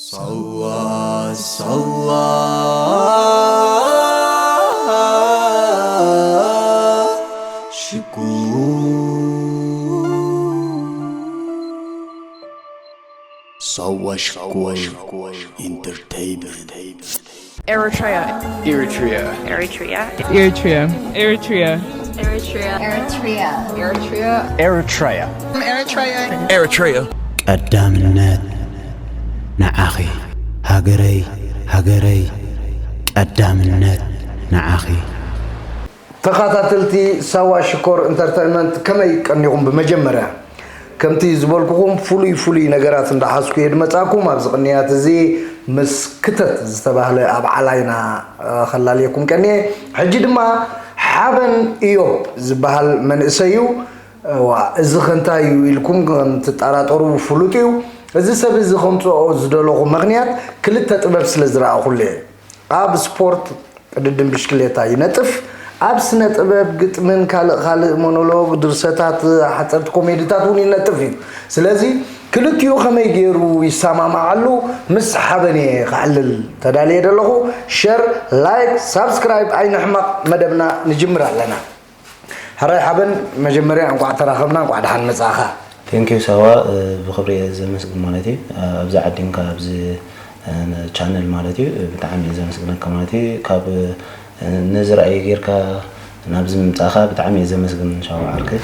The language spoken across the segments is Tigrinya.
ሳዋ ሳዋ ሽኮር ሳዋ ሽኮር ኢንተርቴይንመንት። Eritrea. Eritrea. Eritrea. Eritrea. Eritrea. Eritrea. Eritrea. Eritrea. ቀዳምነት ንዓኺ ሃገረይ ሃገረይ ቀዳምነት ንዓኺ። ተኻታተልቲ ሳዋ ሽኮር ኢንተርተይንመንት ከመይ ቀኒኹም? ብመጀመርያ ከምቲ ዝበልኩኹም ፍሉይ ፍሉይ ነገራት እንዳሓዝኩ እየ ድመጻኩም። ኣብዚ ቅንያት እዚ ምስ ክተት ዝተባህለ ኣብ ዓላይና ከላልየኩም ቀኒየ። ሕጂ ድማ ሓበን እዮብ ዝበሃል መንእሰይ እዩ። እዋ፣ እዚ ከንታይ እዩ ኢልኩም ከም ትጠራጠሩ ፍሉጥ እዩ። እዚ ሰብ እዚ ከምፅኦ ዝደለኹ ምኽንያት ክልተ ጥበብ ስለ ዝረኣኹሉ እየ። ኣብ ስፖርት ቅድድም ብሽክሌታ ይነጥፍ፣ ኣብ ስነ ጥበብ ግጥምን ካልእ ካልእ ሞኖሎግ፣ ድርሰታት፣ ሓፀርቲ ኮሜድታት እውን ይነጥፍ እዩ። ስለዚ ክልቲኡ ከመይ ገይሩ ይሰማማዓሉ ምስ ሓበን እየ ክዕልል ተዳልየ ደለኹ። ሸር፣ ላይክ፣ ሳብስክራይብ ኣይንሕመቕ፣ መደብና ንጅምር ኣለና። ሕራይ ሓበን መጀመርያ እንቋዕ ተራኸብና እንቋዕ ደሓን መጻእኻ። ቴንኪዩ ሳዋ ብክብሪ እየ ዘመስግን ማለት እዩ። ኣብዚ ዓዲምካ ኣብዚ ቻነል ማለት እዩ ብጣዕሚ እየ ዘመስግነካ ማለት እዩ። ካብ ነዚ ራእይ ጌርካ ናብዚ ምምጻእካ ብጣዕሚ እየ ዘመስግን ሻዋ ዓርከይ።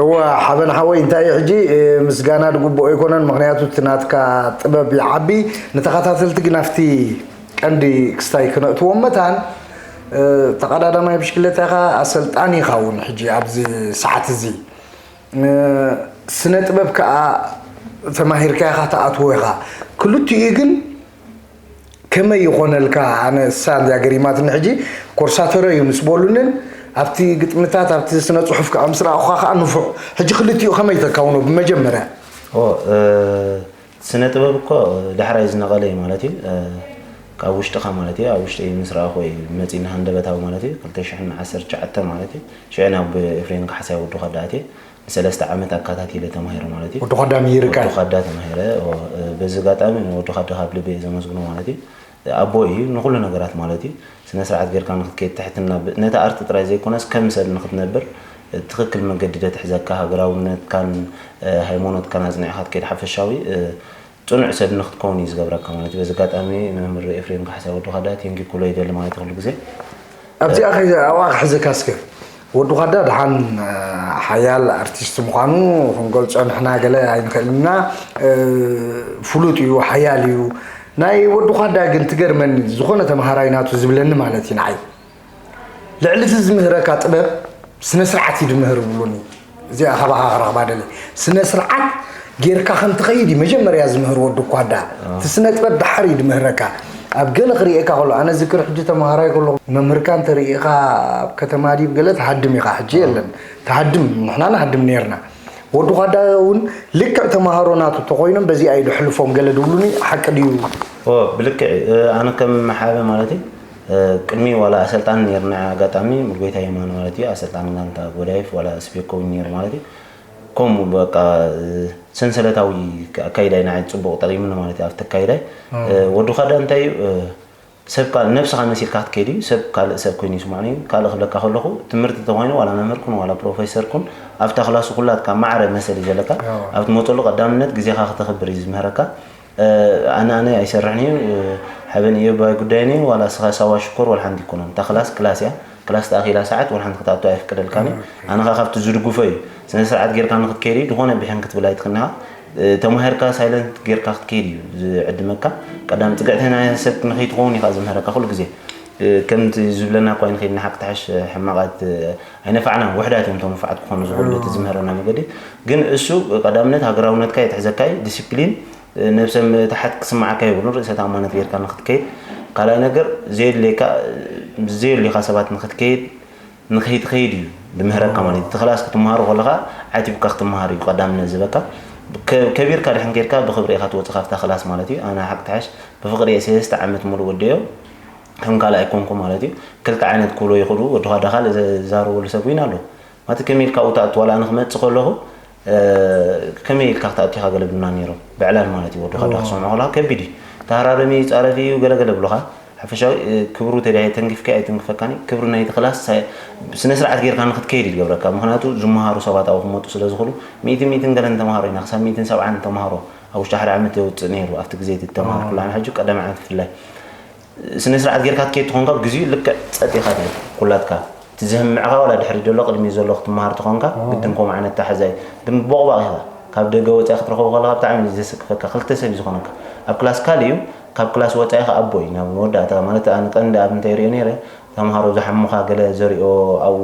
እወ ሓበን ሓወይ እንታይ እዩ ሕጂ ምስጋና ድግብኦ ኣይኮነን፣ ምክንያቱ እቲ ናትካ ጥበብ ይዓቢ። ንተኸታተልቲ ግን ኣብቲ ቀንዲ ክስታይ ክነእትዎም መታን ተቐዳዳማይ ብሽክሌታ ኢኻ፣ ኣሰልጣኒ ኢኻ እውን ሕጂ ኣብዚ ሰዓት እዚ ስነ ጥበብ ከዓ ተማሂርካ ኢኻ ትኣትዎ ኢኻ። ክልቲኡ ግን ከመይ ይኾነልካ? ኣነ እሳ እንድያ ገሪማትኒ ሕጂ። ኮርሳተሮ እዩ ምስ በሉንን ኣብቲ ግጥምታት ኣብቲ ስነ ፅሑፍ ከዓ ምስ ረኣኹኻ ከዓ ንፉዕ። ሕጂ ክልቲኡ ከመይ ተካውኖ ብመጀመርያ? ስነ ጥበብ እኮ ዳሕራይ ዝነቐለ እዩ ማለት እዩ። ካብ ውሽጥኻ ማለት እዩ። ኣብ ውሽጢ ምስ ረኣኹ እዩ መፂና ሃንደበታዊ ማለት እዩ። ክልተ ሽሕን ዓሰርተ ትሽዓተ ማለት እዩ። ሽዑ ናብ ኤፍሬም ካሕሳይ ወዲ ኳዳ ኣትየ ንሰለስተ ዓመት ኣካታቲለ ተማሂረ ማለት እዩ። ወዲ ኳዳ ምሂርካ? ወዲ ኳዳ ተማሂረ። በዚ ኣጋጣሚ ንወዲ ኳዳ ካብ ልቢ እየ ዘመስግኖ ማለት እዩ። ኣቦ እዩ ንኩሉ ነገራት ማለት እዩ። ስነ ስርዓት ጌርካ ንክትከይድ ትሕትና ነቲ ኣርቲ ጥራይ ዘይኮነስ ከም ሰብ ንክትነብር ትክክል መገዲ ደትሕዘካ ሃገራውነትካን ሃይማኖትካን ኣፅኒዕካ ትከይድ ሓፈሻዊ ፅኑዕ ሰብ ንክትከውን እዩ ዝገብረካ ማለት እዩ። በዚ ኣጋጣሚ መምህር ኤፍሬም ካሕሳይ ወዲ ኳዳ ቴንኪ ክብሎ ይደሊ ማለት እዩ ኩሉ ግዜ። ኣብዚኣ ኣብኣ ክሕዘካ እስከ። ወዲ ኳዳ ደሓን ሓያል ኣርቲስት ምዃኑ ክንገልጾ ንሕና ገለ ኣይንኽእልና። ፍሉጥ እዩ፣ ሓያል እዩ። ናይ ወዲ ኳዳ ግን ትገርመኒ፣ ዝኾነ ተምሃራይ ናቱ ዝብለኒ ማለት እዩ ንዓይ። ልዕሊ እቲ ዝምህረካ ጥበብ ስነ ስርዓት እዩ ድምህር ይብሉኒ። እዚኣ ካባኻ ክረኽባ ደለ። ስነ ስርዓት ጌርካ ከም ትኸይድ እዩ መጀመርያ ዝምህር ወዲ ኳዳ። እቲ ስነ ጥበብ ደሓር እዩ ድምህረካ። ኣብ ገለ ክርእየካ ከሎ ኣነ ዝክር ሕጂ ተምሃራይ ከለኹ መምህርካ እንተርእኻ ኣብ ከተማ ድዩ ገለ ትሃድም ኢኻ። ሕጂ የለን ትሃድም፣ ንሕና ንሃድም ነርና። ወዲ ኳዳ እውን ልክዕ ተምሃሮ ናቱ ተኮይኖም በዚኣ እዩ ድሕልፎም ገለ ድብሉኒ ሓቂ ድዩ? ብልክዕ ኣነ ከም ሓበ ማለት እዩ ቅድሚ ዋላ ኣሰልጣኒ ነይርና ኣጋጣሚ ሙሉጌታ የማነ ማለት እዩ ኣሰልጣኒ ጋንታ ጎዳይፍ ዋላ ስፔኮ እውን ነይሩ ማለት እዩ። ከምኡ በቃ ሰንሰለታዊ ኣካይዳይ ንዓይ ፅቡቅ ጠቂሙኒ ማለት እዩ ኣብቲ ኣካይዳይ። ወዲ ኳዳ እንታይ እዩ ሰብ ካልእ ነብስኻ መሲልካ ክትከይድ እዩ ሰብ ካልእ ሰብ ኮይኑ ይስምዖኒ እዩ ካልእ ክብለካ ከለኹ ትምህርቲ ተኮይኑ ዋላ መምህር ኩን ዋላ ፕሮፌሰር ኩን ኣብታ ክላሱ ኩላትካ ማዕረ መሰል እዩ ዘለካ። ኣብ ትመፀሉ ቀዳምነት ግዜኻ ክተኽብር እዩ ዝምህረካ። ኣነ ኣነ ኣይሰርሕን እዩ። ሓበን እዮባይ ጉዳይን እዩ ዋላ ስኻ ሳዋ ሽኮር ወላ ሓንቲ ይኮነን እታ ክላስ ክላስ እያ። ክላስ ተኣኺላ ሰዓት ወላ ሓንቲ ክትኣቱ ኣይፍቀደልካን እዩ። ኣነ ኸዓ ካብቲ ዝድግፎ እዩ። ስነ ስርዓት ጌርካ ንክትከይድ እዩ ዝኾነ ብሕን ክትብል ኣይትኽእልን ኢኻ። ተማሂርካ ሳይለንት ጌርካ ክትከይድ እዩ ዝዕድመካ። ቀዳም ፅግዕተኛ ሰብ ንኸይትኸውን እዩ ኸዓ ዝምህረካ ኩሉ ግዜ። ከምቲ ዝብለና እኳ ኣይንኸይድ ንሓቂ ትሕሽ ሕማቓት ኣይነፋዕናን ውሕዳት እዮም እቶም ንፉዓት ክኾኑ ዝኽእሉ እቲ ዝምህረና መገዲ። ግን እሱ ቀዳምነት ሃገራውነትካ የትሕዘካ እዩ ዲሲፕሊን ነብሰ ምትሓት ክስምዓካ የብሉን ርእሰ ተኣማነት ጌርካ ንክትከይድ ካልኣይ ነገር ዘየድልየካ ዘየድልዩካ ሰባት ንክትከይድ ንከይትከይድ እዩ ዝምህረካ ማለት እዩ እቲ ክላስ ክትመሃሮ ከለካ ዓቲብካ ክትመሃር እዩ ቀዳምነት ዝህበካ ከቢርካ ድሕን ከይድካ ብክብሪ ኢካ ትወፅእ ካብታ ክላስ ማለት እዩ ኣነ ሓቂ ትሓሽ ብፍቅሪ እየ ሰለስተ ዓመት ሙሉእ ወደዮ ከም ካልእ ኣይኮንኩ ማለት እዩ ክልተ ዓይነት ክብሎ ይክእሉ ወዲ ኳዳ ካልእ ዝዛረበሉ ሰብ እውን ኣሎ ማለት ከመይ ኢልካ ኣብኡ ትኣቱ ዋላ ኣነ ክመፅእ ከለኩ ከመይ ኢልካ ክትኣቱ ኢኻ ገለ ብሉና ነይሮም። ብዕላል ማለት እዩ። ወዲ ኻዳ ክሰምዖ ከለኻ ከቢድ እዩ። ተሃራረሚ፣ ጻረፊ እዩ፣ ገለ ገለ ብሉኻ። ሓፈሻዊ ክብሩ ተደይ ተንክፍካ ኣይትንክፈካኒ። ክብሪ ናይቲ ክላስ ስነ ስርዓት ጌርካ ንክትከይድ ይገብረካ። ምክንያቱ ዝመሃሩ ሰባት ኣብኡ ክመጡ ስለ ዝኽእሉ፣ ሚእቲ ሚእትን ገለን ተምሃሮ ኢና፣ ክሳብ ሚእትን ሰብዓን ተምሃሮ ኣብ ውሽጢ ሓደ ዓመት የውፅእ ነይሩ። ኣብቲ ግዜ እቲ ተምሃር ኩላን ሕጂ ቀዳማይ ዓመት ብፍላይ ስነ ስርዓት ጌርካ ትከይድ ትኾንካ፣ ብግዚኡ ልክዕ ጸጥ ኢኻ ትብል። ኩላትካ እቲ ዝህምዕኻ ዋላ ድሕሪ ዘሎ ቅድሚ ዘሎ ክትመሃር ትኾንካ፣ ግድን ከምኡ ዓይነት ኣተሓሕዛ እዩ። ግን ቦቕባቕ ኢኻ። ካብ ደገ ወጻኢ ክትረኽቦ ከለኻ ብጣዕሚ እዩ ዘሰክፈካ። ክልተ ሰብ እዩ ዝኾነካ። ኣብ ክላስ ካልእ እዩ፣ ካብ ክላስ ወጻኢ ኸኣ ኣቦ እዩ። ናብ መወዳእታ ማለት ኣነ ቀንዲ ኣብ እንታይ ይሪኦ ነይረ፣ ተምሃሮ ዝሓሙኻ ገለ ዘሪኦ ኣብኡ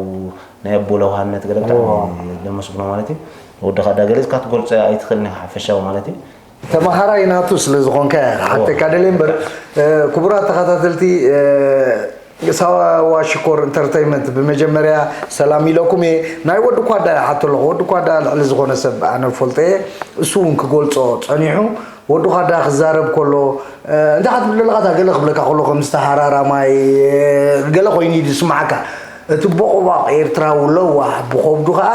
ናይ ኣቦ ለውሃነት ገለ ብጣዕሚ ደመስግኖ ማለት እዩ። ወዲ ኻዳ ገለ ኢልካ ክትገልጾ ኣይትኽእልን ኢኻ ሓፈሻዊ ማለት እዩ። ተምሃራይ ናቱ ስለ ዝኾንካ እያ ክሓተካ ደልየ እምበር፣ ክቡራት ተኸታተልቲ ሳዋ ሽኮር ኢንተርተይመንት፣ ብመጀመርያ ሰላም ኢለኩም እየ። ናይ ወዲ ኳዳ ይሓቶ ኣለኹ። ወዲ ኳዳ ልዕሊ ዝኾነ ሰብ ኣነ ፈልጦ እየ። እሱ እውን ክገልጾ ጸኒሑ። ወዲ ኳዳ ክዛረብ ከሎ እንታይ ክትብል ኣለኻ? እታ ገለ ክብለካ ከሎ ከም ዝተሃራራማይ ገለ ኮይኑ እዩ ዝስማዓካ። እቲ ቦቕባቕ ኤርትራዊ ለዋህ ብኸብዱ ከኣ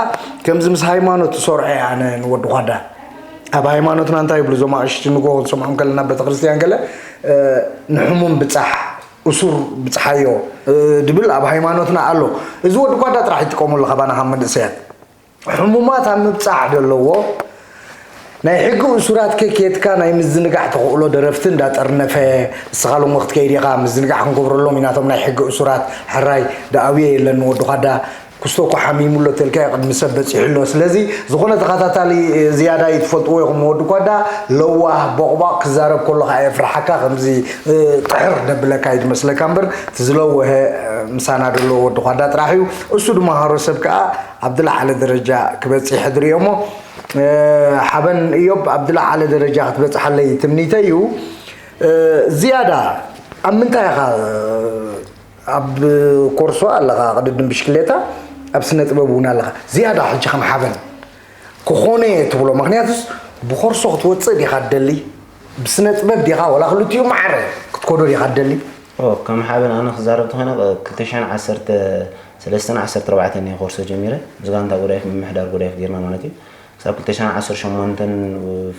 ከምዚ ምስ ሃይማኖት ትሰርዖ እየ ኣነ ንወዲ ኳዳ። ኣብ ሃይማኖትና እንታይ ይብሉ እዞም ኣሽቲ ንጎ ክንሰምዖም ከለና ቤተክርስትያን ገለ ንሕሙም ብጻሕ፣ እሱር ብጽሓዮ ድብል ኣብ ሃይማኖትና ኣሎ። እዚ ወዲ ኳዳ ጥራሕ ይጥቀመሉ ካባና ካብ መንእሰያት። ሕሙማት ኣብ ምብጻሕ ደለዎ። ናይ ሕጊ እሱራት ከ ኬትካ ናይ ምዝንጋዕ ተኽእሎ ደረፍቲ እንዳጠርነፈ፣ እስኻ ሎሚ ክትከይድ ኢኻ፣ ምዝንጋዕ ክንገብረሎም ኢና እቶም ናይ ሕጊ እሱራት፣ ሕራይ፣ ደኣብዮ የለን ወዲ ኳዳ። ክስቶ እኮ ሓሚሙ ኣሎ ተልካ ቅድሚ ሰብ በጺሑ ኣሎ። ስለዚ ዝኾነ ተኸታታሊ ዝያዳ ይትፈልጥዎ ኢኹም። ወዲ ኳዳ ለዋህ ቦቕባቕ ክዛረብ ከሎ ከኣ የፍርሓካ። ከምዚ ጥሕር ደብለካ እዩ ዝመስለካ እምበር እቲ ዝለወሀ ምሳና ዘሎ ወዲ ኳዳ ጥራሕ እዩ። እሱ ድማ ሃሮ ሰብ ከኣ ኣብ ዝለዓለ ደረጃ ክበጽሕ ሕድሪ እሞ ሓበን እዮብ ኣብ ዝለዓለ ደረጃ ክትበጽሓለይ ትምኒተይ እዩ። ዝያዳ ኣብ ምንታይ ኢኻ ኣብ ኮርሶ ኣለኻ ቅድድም ብሽክሌታ ኣብ ስነ ጥበብ እውን ኣለኻ ዝያዳ ሕጂ ከም ሓበን ክኾነ እየ ትብሎ? ምክንያቱስ ብኮርሶ ክትወፅእ ዲኻ ትደሊ? ብስነ ጥበብ ዲኻ ወላ ክልቲኡ ማዕረ ክትኮዶ ዲኻ ትደሊ? ኦ፣ ከም ሓበን ኣነ ክዛረብ ተኾይነ ክልተ ሽሕን ዓሰርተ ሰለስተን ዓሰርተ ኣርባዕተን እየ ኮርሶ ጀሚረ። ምስ ጋንታ ጎዳይፍ ምምሕዳር ጎዳይፍ ጌርና ማለት እዩ። ክሳብ ክልተ ሽሕን ዓሰርተ ሸሞንተን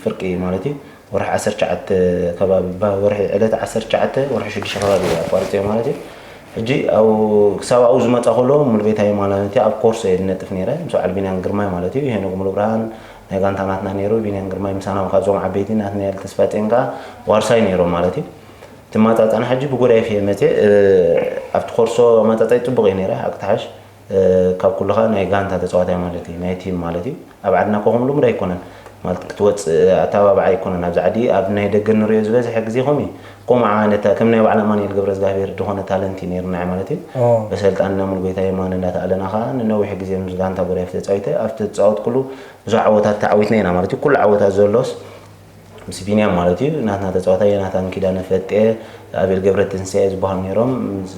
ፍርቂ ማለት እዩ። ወርሒ ዓሰርተ ትሽዓተ ከባቢ፣ ባ-፣ ወርሒ ዕለት ዓሰርተ ትሽዓተ ወርሒ ሽዱሽተ ከባቢ ኣቋሪፀዮ ማለት እዩ። ሕጂ ኣብኡ ክሳብ ኣብኡ ዝመፃ ከሎ ሙሉጌታ የማነ እቲ ኣብ ኮርሶ እየ ዝነጥፍ ነይረ፣ ምስ በዓል ቢንያም ግርማይ ማለት እዩ። ሄኖክ ሙሉብርሃን ናይ ጋንታ ናትና ነይሩ፣ ቢንያም ግርማይ ምሳና ካብዞም ዓበይቲ ናትናኤል ተስፋጼን ከዓ ዋርሳይ ነይሮም ማለት እዩ። እቲ ማፃፃና ሕጂ ብጎዳይፍ እየ መፅየ። ኣብቲ ኮርሶ ማፃፃይ ፅቡቅ እየ ነይረ፣ ሓቂ ትሓሽ። ካብ ኩልኻ ናይ ጋንታ ተፃዋታይ ማለት እዩ፣ ናይ ቲም ማለት እዩ። ኣብ ዓድና እኮ ከምኡ ልሙድ ኣይኮነን። ማለት ክትወፅእ ኣተባባዒ ኣይኮነን። ኣብዚ ዓዲ ኣብ ናይ ደገ ንሪኦ ዝበዝሐ ግዜ ከምኡ እዩ። ከምኡ ዓይነት ከም ናይ በዓል ኣማኑኤል ገብረዝጋብሔር ዝኾነ ታለንት እዩ ነይሩ ንዓይ ማለት እዩ። ኦ። በሰልጣንና ሙሉጌታ የማነ እንዳተኣለና ከዓ ንነዊሕ ግዜ ምስ ጋንታ ጎዳይፍ ተፃዊተ። ኣብቲ ተፃወትኩሉ ብዙሕ ዓወታት ተዓዊትና ኢና ማለት እዩ። ኩሉ ዓወታት ዘሎስ ምስ ቢንያም ማለት እዩ። ናትና ተፃዋታይ ዮናታን ኪዳነ ፈጤ፣ ኣቤል ገብረትንሳኤ ዝበሃሉ ነይሮም።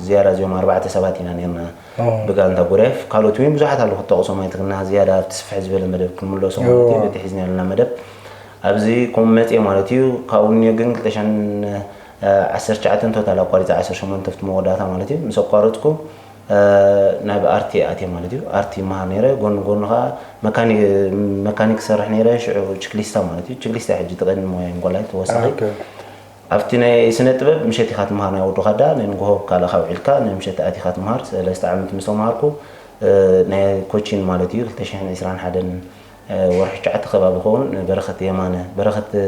ዝያዳ እዚኦም ኣርባዕተ ሰባት ኢና ነይርና ኦ። ብጋንታ ጎዳይፍ። ካልኦት እውን ብዙሓት ኣለዉ ክጠቕሶም ኣይትኽእልና። ዝያዳ ኣብቲ ስፍሕ ዝበለ መደብ ክንምለሶ ማለት እዩ። ኦ። እቲ ሒዝና ያለና መደብ ኣብዚ ከምኡ መፅየ ማለት እዩ። ካብኡ ንዮ ግን ክልተ ሽሕን ዓሰርተ ትሽዓተን ቶታል ኣቋሪፀ ዓሰርተ ሸሞንተ ኣብቲ መወዳእታ ማለት እዩ። ምስ ኣቋረፅኩ ናብ ኣርቲ ኣትየ ማለት እዩ። ኣርቲ ይመሃር ነይረ፣ ጎን ጎኑ ከዓ መካኒ-፣ መካኒክ ክሰርሕ ነይረ። ሽዑ ችክሊስታ ማለት እዩ። ችክሊስታ ሕጂ እቲ ቀንዲ ሞያ እንጎላይ ተወሳኺ። ኦኬ። ኣብቲ ናይ ስነ ጥበብ ምሸት ኢኻ ትመሃር፣ ናይ ወዲ ኻዳ ናይ ንግሆ ካልእኻ ውዒልካ ናይ ምሸት ኣቲኻ ትመሃር። ሰለስተ ዓመት ምስ ተምሃርኩ፣ እ፣ ናይ ኮቺን ማለት እዩ ክልተ ሽሕን ዕስራን ሓደን፣ እ፣ ወርሒ ትሽዓተ ከባቢ ክኸውን በረኸት የማነ፣ በረኸት፣ እ፣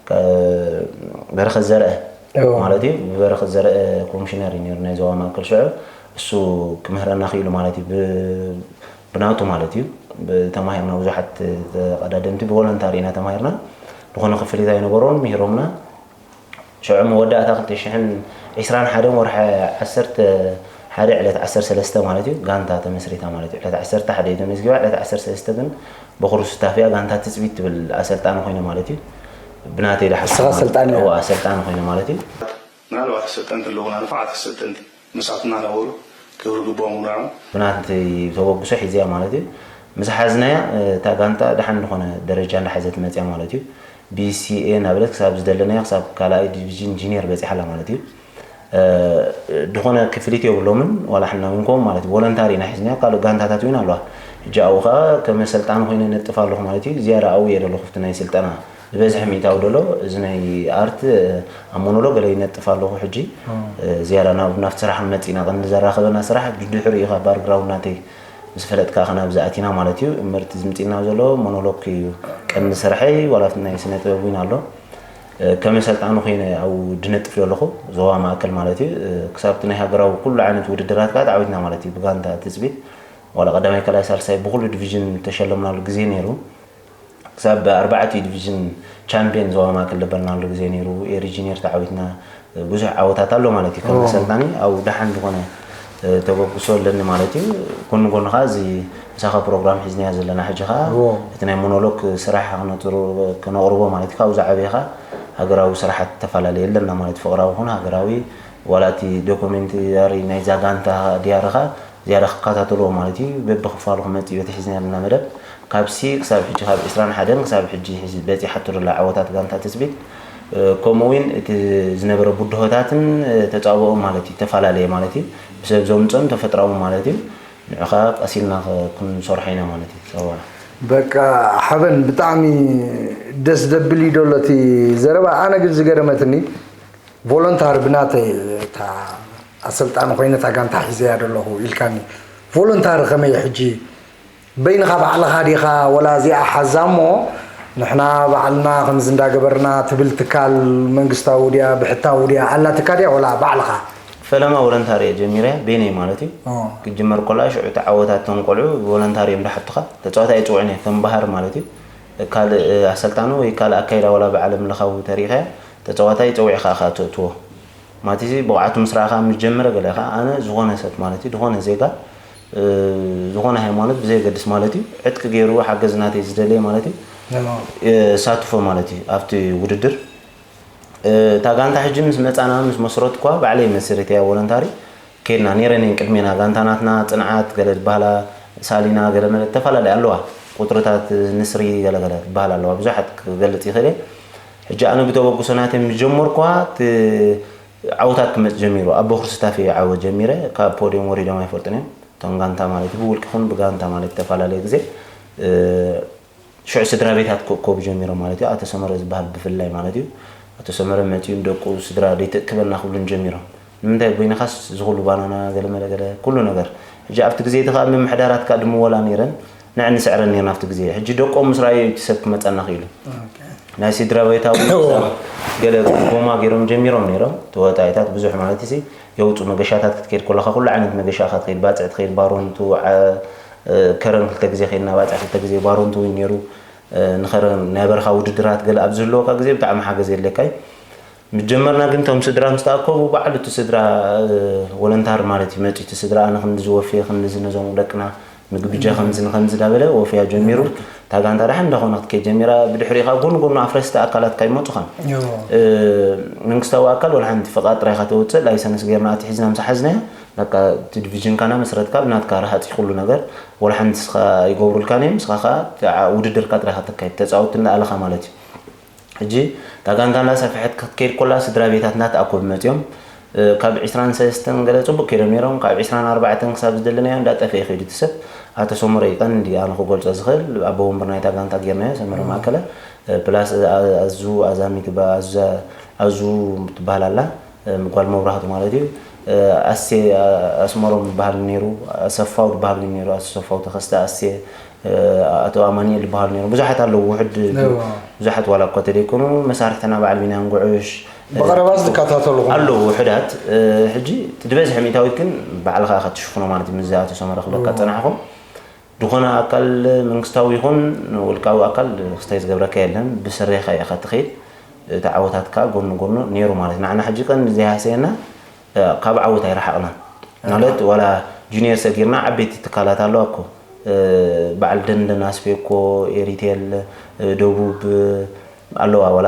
ከ-፣ በረኸት ዘርአ እዎ። ማለት እዩ። ብበረኸት ዘርአ ኮሚሽነር እዩ ነይሩ ናይ ዞባ ማእከል ሽዑ። እሱ ክምህረና ክኢሉ ማለት እዩ። ብ-፣ ብናቱ ማለት እዩ። ብ-፣ ተማሂርና ብዙሓት ተቐዳደምቲ ብቮለንታሪ ኢና ተማሂርና። ዝኾነ ክፍሊት ኣይነበሮን፣ ምሂሮምና። ሽዑ መወዳእታ ክልተ ሽሕን ዕስራን ሓደን ወርሒ ዓሰርተ ሓደ ዕለት ዓሰርተ ሰለስተ ማለት እዩ፣ ጋንታ ተመስሪታ ማለት እዩ። ዕለት ዓሰርተ ሓደ እዩ ተመዝጊባ፣ ዕለት ዓሰርተ ሰለስተ ግን በኹሩ ስታፍያ ጋንታ ትጽቢት ትብል ኣሰልጣኒ ኮይነ ማለት እዩ። ብናተይ ድሓር ንስኻ ኣሰልጣኒ ኢኻ? እወ፣ ኣሰልጣኒ ኮይነ ማለት እዩ። ምናልባት ኣሰልጠንቲ ኣለዉና፣ ንፉዓት ኣሰልጠንቲ መሳትና ነበሩ፣ ክብሪ ግቦም ንዖም። ብናተይ ተበግሶ ሒዘያ ማለት እዩ። ምስ ሓዝናያ፣ እታ ጋንታ ደሓን ዝኾነ ደረጃ እንዳሓዘት መፅያ ማለት እዩ። ብ ሲ ኤ እናበለት ክሳብ ዝደለናዮ፣ ክሳብ ካልኣይ ዲቪዥን ጂኒየር በፂሓ ኣላ ማለት እዩ። እ፣ ዝኾነ ክፍሊት የብሎምን፣ ዋላ ሕና ዊንኮም ማለት እዩ። ቮለንታሪ ኢና ሒዝናዮ፣ ካልእ ጋንታታት እውን ኣለዋ። ሕጂ ኣብኡ ከዓ ከም ኣሰልጣኒ ኮይነ ነጥፍ ኣለኹ ማለት እዩ። ዝያዳ ኣብኡ እየ ዘለኹ፣ ኣብቲ ናይ ስልጠና ዝበዝሐ ሚእታዊ ደሎ እዚ ናይ ኣርት ኣብ ሞኖሎግ ገለ ይነጥፍ ኣለኹ። ሕጂ ዝያዳ ናብ ናብቲ ስራሕ ክንመጽእ ኢና። ቀንዲ ዘራኸበና ስራሕ ድድሕሪኡ እዩ፣ ካብ ባርግራውንድ ናተይ ምስ ፈለጥካ ከ ናብዚ ኣቲና ማለት እዩ። እምበርቲ ዝምፅና ዘሎ ሞኖሎግ እዩ ቀንዲ ስርሐይ፣ ዋላ ኣብቲ ናይ ስነ ጥበብ እውን ኣሎ። ከም ኣሰልጣኒ ኮይነ ኣብኡ ድነጥፍ ዘለኹ፣ ዞባ ማእከል ማለት እዩ። ክሳብ እቲ ናይ ሃገራዊ ኩሉ ዓይነት ውድድራት ከዓ ተዓዊትና ማለት እዩ። ብጋንታ ትፅቢት ዋላ ቀዳማይ፣ ካልኣይ፣ ሳልሳይ ብኩሉ ዲቪዥን ተሸለምናሉ ግዜ ነይሩ። ክሳብ ኣርባዕቲኡ ዲቪዥን ቻምፒየን ዞባ ማእከል ደበልናሉ ግዜ ነይሩ። ኤሪ ጂኒየር ተዓዊትና፣ ብዙሕ ዓወታት ኣሎ ማለት እዩ። ከም ኣሰልጣኒ ኣብ ደሓን ዝኾነ ተበግሶ ኣለኒ ማለት እዩ። ጎኒ ጎኒ ከዓ እዚ ምሳኻ ፕሮግራም ሒዝናዮ ዘለና ሕጂ ከዓ እቲ ናይ ሞኖሎግ ስራሕ ክነጥሩ-፣ ክነቕርቦ ማለት እዩ። ካብኡ ዝዓበየ ከዓ ሃገራዊ ስራሓት ተፈላለየ ኣለና ማለት እዩ። ፍቕራዊ ይኹን ሃገራዊ፣ ዋላ እቲ ዶኩሜንታሪ ናይዛ ጋንታ ድያርኻ ዝያዳ ክከታተልዎ ማለት እዩ። በብክፋሉ ክመጽእ እዩ። እቲ ሒዝና ዘለና መደብ ካብ ሲ ክሳብ ሕጂ፣ ካብ ዕስራን ሓደን ክሳብ ሕጂ ሒዚ በጺሓቶ ዘላ ዓወታት ጋንታ ትጽቢት፣ እ፣ ከምኡ እውን እቲ ዝነበረ ብድሆታትን፣ እ፣ ተጻብኦን ማለት እዩ። ተፈላለየ ማለት እዩ። ብሰብ ዘምጽኦን ተፈጥራዊ ማለት እዩ። ንዑኻ ቀሲልና ክ-፣ ክንሰርሖ ኢና ማለት እዩ። ጸወራ። በቃ ሓበን ብጣዕሚ ደስ ደብል እዩ ደሎ እቲ ዘረባ። ኣነ ግን ዝገረመትኒ ቮለንታሪ ብናተይ እታ ኣሰልጣኒ ኮይነ እታ ጋንታ ሒዘያ ደለኹ ኢልካኒ። ቮለንታሪ ከመይ ሕጂ በይንኻ ባዕልኻ ዲኻ ወላ እዚኣ ሓዛ እሞ ንሕና ባዕልና ከምዚ እንዳገበርና ትብል ትካል መንግስታዊ ድያ ብሕታዊ ድያ ኣላትካ ድያ ወላ ባዕልኻ? ፈለማ ቮለንታሪ እየ ጀሚረ፣ በይነይ ማለት እዩ። ኦ። ክጅመር ኮላ ሽዑ እቲ ዓወታት እቶም ቆልዑ ቮለንታሪ እዮም ዝሓቱኻ። ተጻዋታይ ኣይጽውዕን እየ ከም ባህር ማለት እዩ። ካልእ ኣሰልጣኒ ወይ ካልእ ኣካይዳ ዋላ ብዓለም ለኻዊ ተሪኢኻያ ተጻዋታይ ጸዊዕኻ ኢኻ ተእትዎ። ማለት እዚ ብቕዓቱ ምስ ረኣኻ ምስ ጀመረ ገለ ኢኻ ኣነ ዝኾነ ሰብ ማለት እዩ፣ ዝኾነ ዜጋ፣ እ፣ ዝኾነ ሃይማኖት ብዘየገድስ ማለት እዩ፣ ዕጥቂ ገይሩ ሓገዝ ናተይ ዝደለየ ማለት እዩ፣ ኣዎ። እ፣ እሳትፎ ማለት እዩ ኣብቲ ውድድር። እ፣ እታ ጋንታ ሕጂ ምስ መጻና ምስ መስረትኳ ባዕለይ መስሪተያ ቮለንታሪ ከይድና ነይረን እየን ቅድሜና። ጋንታ ናትና ጽንዓት ገለ ዝበሃላ ሳሊና ገለ መለ ዝተፈላለያ ኣለዋ። ቁጽርታት ንስሪ ገለ ገለ ዝበሃላ ኣለዋ። ብዙሓት ክገልጽ ይኽእል እየ። ሕጂ ኣነ ብተበግሶ ናተይ ምስ ጀመርኳ እቲ ዓወታት ክመጽእ ጀሚሩ። ኣብ ቦኽሪ ስታፍ እየ ዓወት ጀሚረ። ካብ ፖድዮም ወሪዶም ኣይፈልጡን እዮም። እቶም ጋንታ ማለት እዩ፣ ብውልቂ ይኹን ብጋንታ ማለት እዩ፣ ዝተፈላለየ ግዜ፣ እ፣ ሽዑ ስድራ ቤታት ክእከቡ ጀሚሮም ማለት እዩ። ኣቶ ሰመረ ዝበሃል ብፍላይ ማለት እዩ። ኣቶ ሰመረ መጺኡ ንደቁ ስድራ ደይተእክበና ክብሉን ጀሚሮም። ንምንታይ በይንኻስ ዝኹሉ ባናና ገለ መለ ገለ ኩሉ ነገር። ሕጂ ኣብቲ ግዜ እቲ ከኣ ምምሕዳራት ከኣ ድምወላ ነይረን፣ ንዕን ንስዕረን ነይርና ኣብቲ ግዜ። ሕጂ ደቆም ምስ ረኣዩ እቲ ሰብ ክመጸና ክኢሉ። ኦኬ። ናይ ስድራ ቤታዊ እዎ። ገለ ጎማ ገይሮም ጀሚሮም ነይሮም። ተወጣኢታት ብዙሕ ማለት እዚ የውጹ መገሻታት ክትከይድ ከለኻ ኩሉ ዓይነት መገሻ ኢኻ ትኸይድ፣ ባጽዕ ትኸይድ፣ ባሮንቱ፣ ዓ-፣ እ፣ ከረን ክልተ ግዜ ከይድና፣ ባጽዕ ክልተ ግዜ፣ ባሮንቱ እውን ነይሩ። እ፣ ንኸረን ናይ በረኻ ውድድራት ገለ ኣብ ዝህልወካ ግዜ ብጣዕሚ ሓገዝ የድልየካ እዩ። ምስ ጀመርና ግን እቶም ስድራ ምስ ተኣከቡ ባዕሉ እቲ ስድራ፣ እ፣ ቮለንታሪ ማለት እዩ መጺኡ እቲ ስድራ ኣነ ክንድዚ ወፍየ፣ ክንድዚ ነዞም ደቅና ምግቢ ጃ ከምዚ ንከምዚ ዳበለ ወፍያ ጀሚሩ። እታ ጋንታ ደሓን እንዳኾነ ክትከይድ ጀሚራ። ብድሕሪኡ ኸኣ ጎኒ ጎኑ ኣፍረስቲ ኣካላት ካይመጹኻን። እዎ። እ፣ መንግስታዊ ኣካል ወላ ሓንቲ ፍቓድ ጥራይ ኢኻ ተውጽእ፣ ላይሰንስ ጌርና ኣትሒዝና ምስ ሓዝናዮ፣ በቃ እቲ ዲቪዥንካ እናመስረትካ ብናትካ ረሃጺ ኩሉ ነገር፣ ወላ ሓንቲ ንስኻ ኣይገብሩልካን እዮም፣ ንስኻ ኸኣ እቲ ዓ-፣ ውድድርካ ጥራይ ኢኻ ተካይድ፣ ተጻወት እንዳኣለኻ ማለት እዩ። ሕጂ እታ ጋንታ እንዳሰፍሐት ክትከይድ ኮላ ስድራ ቤታት እንዳተኣከቡ መጺኦም፣ እ፣ ካብ ዕስራን ሰለስተን ገለ ጽቡቅ ከይዶም ነይሮም፣ ካብ ዕስራን ኣርባዕተን ክሳብ ዝደለናዮ እንዳጠፍአ ይኸይድ እቲ ሰብ። ኣቶ ሰመረ እዩ ቀንዲ ኣነ ክገልጾ ዝኽእል፣ ኣቦ ወንበር ናይታ ጋንታ ጌርናዮ፣ ሰመረ ማእከለ፣ እ፣ ፕላስ ኣ-፣ ኣዙ ኣዛሚ ትበ-፣ ኣዙ፣ ኣዙ ትበሃል ኣላ፣ እ፣ ጓል መብራህቱ ማለት እዩ። እ፣ ኣሴ፣ ኣ-፣ ኣስመሮም ዝበሃል ነይሩ፣ ኣሰፋው ዝበሃል ነይሩ፣ ኣሰፋው ተኸስተ፣ ኣሴ፣ እ፣ ኣቶ ኣማኑኤል ዝበሃሉ ነይሮም። ብዙሓት ኣለዉ፣ ውሑድ ግን እዋ። ብዙሓት ዋላ እኳ ተደይኮኑ፣ መሳርሕትና በዓል ቢንያም ጉዑሽ፣ እ፣ ብቐረባ ዝከታተልኹም። ኣለዉ ውሑዳት። እ፣ ሕጂ እቲ ዝበዝሐ ሚእታዊት ግን ባዕልኻ ኢኻ ትሽፍኖ ማለት እዩ። ምስዚ ኣቶ ሰመረ ክብለካ እዋ። ዝጸናሕኹም፣ ዝኾነ ኣካል መንግስታዊ ይኹን ውልቃዊ ኣካል ክስታይ ዝገብረካ የለን። ብስሬኻ ኢኻ ትኸይድ። እቲ ዓወታት ከኣ ጎኒ ጎኑ ነይሩ ማለት እዩ። ንዓና ሕጂ ቀንዲ ዘይሃሰየና፣ እ፣ ካብ ዓወት ኣይረሓቕናን። ማለት ዋላ ጁኒየር ሰጊርና ዓበይቲ ትካላት ኣለዋ እኮ። እ፣ በዓል ደንደን፣ ኣስፌኮ፣ ኤሪቴል፣ እ፣ ደቡብ፣ እ፣ ኣለዋ። ዋላ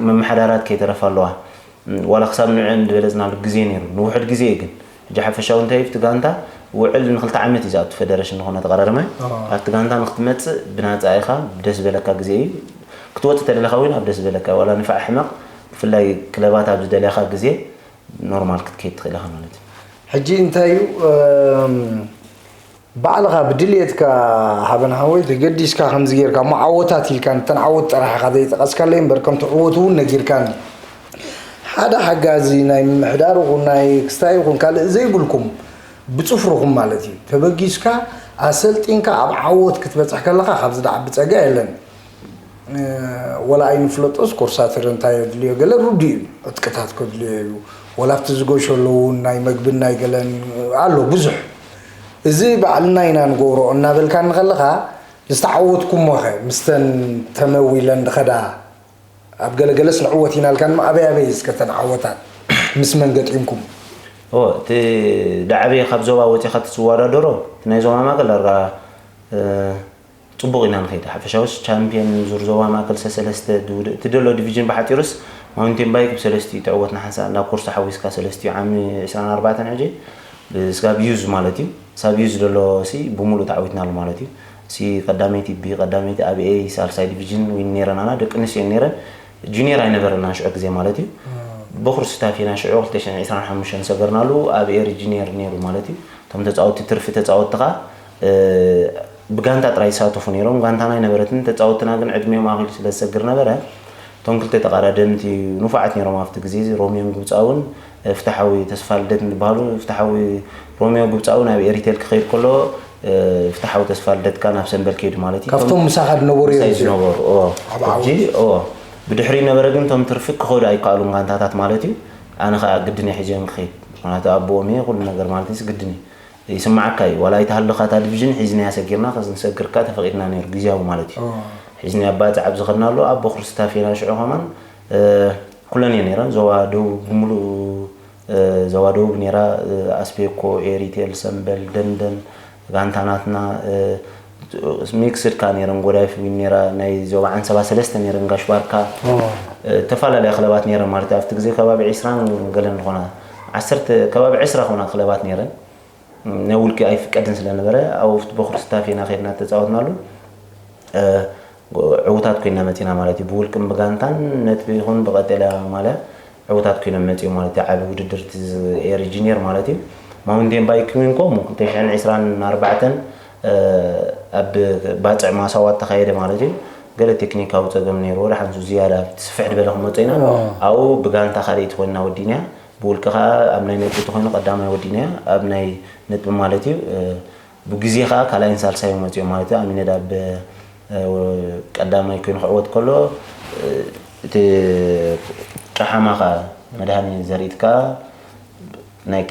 መመሓዳራት ከይተረፋ ኣለዋ። ዋላ ክሳብ ንዕን ዝበለጽናሉ ግዜ ነይሩ። ንውሑድ ግዜ እዩ ግን። ሕጂ ሓፈሻዊ እንታይ እዩ፣ ኣብቲ ጋንታ ውዕል ንክልተ ዓመት እዩ ዝኣቱ፣ ፌደሬሽን ዝኾነ ተቐራርመ። ኣዎ። ኣብቲ ጋንታ ንክትመጽእ ብናጻ ኢኻ፣ ብደስ ዝበለካ ግዜ እዩ። ክትወጽእ ተደለኻ እውን ኣብ ደስ ዝበለካ፣ ዋላ ንፋዕ ሕመቕ፣ ብፍላይ ክለባት ኣብ ዝደለኻ ግዜ ኖርማል ክትከይድ ትኽእል ኢኻ ማለት እዩ። ሕጂ እንታይ እዩ፣ እም፣ ባዕልኻ ብድልየትካ ሓበን ሓወይ ተገዲስካ ከምዚ ጌርካ እሞ ዓወታት ኢልካ ነተን ዓወት ጥራሕ ኢኻ ዘይጠቐስካለይ እምበር ከም ትዕወቱ እውን ነጊርካኒ። ሓደ ሓጋዚ ናይ ምምሕዳር ይኹን ናይ ክስታይ ይኹን ካልእ ዘይብልኩም ብጽፍርኹም ማለት እዩ ተበጊስካ ኣሰልጢንካ ኣብ ዓወት ክትበጽሕ ከለኻ ካብዚ ደዓቢ ጸጋ የለን። ወላ ኣይንፍለጦስ ኮርሳተር እንታይ የድልዮ ገለ ርዱ እዩ። ዕጥቅታት ከድልዮ እዩ። ወላ ኣብቲ ዝገሾ ኣለዉ ናይ መግብን ናይ ገለን ኣሎ ብዙሕ። እዚ ባዕልና ኢና ንገብሮ እናበልካኒ ከለኻ ዝተዓወትኩሞኸ ምስተን ተመዊለን ድኸዳ ኣብ ገለገለስ ንዕወት ኢና ልካን ኣበይ ኣበይ እስከ ተን ዓወታት ምስ መን ገጢምኩም? እቲ ዳዕበየ ካብ ዞባ ወፂኻ ትትወዳደሮ እቲ ናይ ዞባ ማእከል ዳርጋ ፅቡቕ ኢና ንኸይድ። ሓፈሻውስ ቻምፒየን ዙር ዞባ ማእከል ሰሰለስተ እቲ ደሎ ዲቪዥን ብሓፂሩስ ማውንቴን ባይክ ብሰለስቲኡ ትዕወት ንሓንሳ እንዳ ኮርሶ ሓዊስካ ሰለስቲኡ ዓሚ ዕስራን ኣርባዕተን ሕጂ ብስጋብ ዩዝ ማለት እዩ። ሳብ ዩዝ ደሎ ሲ ብሙሉእ ተዓዊትናሉ ማለት እዩ። ሲ ቀዳመይቲ ቢ ቀዳመይቲ ኣብ ኤ ሳልሳይ ዲቪዥን ዊን ነይረናና ደቂ ኣንስትዮ ነይረን ጁኒየር ኣይነበረና ሽዑ ግዜ ማለት እዩ። በኹር ስታፍ ኢና ሽዑ ክልተ ሽሕን ዕስራን ሓሙሽተን ሰገርናሉ ኣብ ኤሪ ጁኒየር ነይሩ ማለት እዩ። እቶም ተፃወቲ ትርፊ ተፃወቲ ከዓ ብጋንታ ጥራይ ይሳተፉ ነይሮም። ጋንታና ኣይነበረትን። ተፃወትና ግን ዕድሚኦም ኣኺሉ ስለ ዝሰግር ነበረ። እቶም ክልተ ተቓዳደምቲ ንፉዓት ነይሮም ኣብቲ ግዜ ሮሚዮን ግብፃውን ፍትሓዊ ተስፋልደትን ዝበሃሉ። ፍትሓዊ ሮሚዮ ግብፃዊ ናብ ኤሪቴል ክኸይድ ከሎ ፍትሓዊ ተስፋልደት ከኣ ናብ ሰንበል ከይዱ ማለት እዩ። ካብቶም ምሳኻ ዝነበሩ እዮም ምሳይ እዚኦም። ዝነበሩ እዎ። ኣብ ዓወት። ሕጂ እዎ ብድሕሪ ነበረ ግን እቶም ትርፊ ክኸዱ ኣይከኣሉን ጋንታታት ማለት እዩ። ኣነ ከዓ ግድን እየ ሒዘዮም ክኸይድ ምክንያቱ ኣቦኦም እየ ኩሉ ነገር ማለት እዩ ግድን እዩ። ይስማዓካ እዩ ዋላ ኣይተሃልኻ እታ ዲቪዥን ሒዝናያ ሰጊርና ከዚ ንሰግር ከኣ ተፈቒድና ነይሩ ግዝያዊ ማለት እዩ። ሒዝናያ ባፅዕ ኣብ ዝኸድናሉ ኣቦ ክርስታፌና ሽዑ ከማን ኩለን እየ ነይረን ዞባ ደቡብ ብምሉእ ዞባ ደቡብ ነይራ ኣስቤኮ ኤሪቴል ሰምበል ደንደን ጋንታ ናትና ሚክስድ ከኣ ነይረን ጎዳይፍ ዊን ነይራ ናይ ዞባ ዓንሰባ ሰለስተ ነይረን ጋሽ ባርካ ዝተፈላለያ ክለባት ነይረን ማለት ኣብቲ ግዜ ከባቢ ዒስራን ገለን ዝኾና ዓሰርተ ከባቢ ዕስራ ኾና ክለባት ነይረን ናይ ውልቂ ኣይፍቀድን ስለነበረ ኣብኡ በኹር ስታፌና ከድና ተፃወትናሉ ዕውታት ኮይና መፂና ማለት እዩ። ብውልቅን ብጋንታን ነጥቢ ይኹን ብቀጠልያ ማልያ ዕውታት ኮይኖም መፂኦም ማለት እዩ። ዓቢ ውድድር እቲ ኤሪ ጂኒየር ማለት እዩ። ማውንቴን ባይክ ዊን ኮሙ ክልተ ሽሕን ዕስራን ኣርባዕተን ኣብ ባፅዕ ማሳዋ ተኻየደ ማለት እዩ። ገለ ቴክኒካዊ ፀገም ነይርዎ። ደሓን ዝያዳ ስፍሕ ዝበለ ክመፀ ኢና ኣብኡ ብጋንታ ካልኣይቲ ኮይና ወዲና ብውልቂ ከዓ ኣብ ናይ ነጥቢ ተኮይኑ ቀዳማይ ወዲና ኣብ ናይ ነጥቢ ማለት እዩ። ብግዜ ከዓ ካልኣይን ሳልሳይን መፅኦም ማለት እዩ ኣሚነዳ ብ ቀዳማይ ኮይኑ ክዕወት ከሎ እቲ ጨሓማ ከዓ መድሃኒ ዘርኢት ከዓ ናይ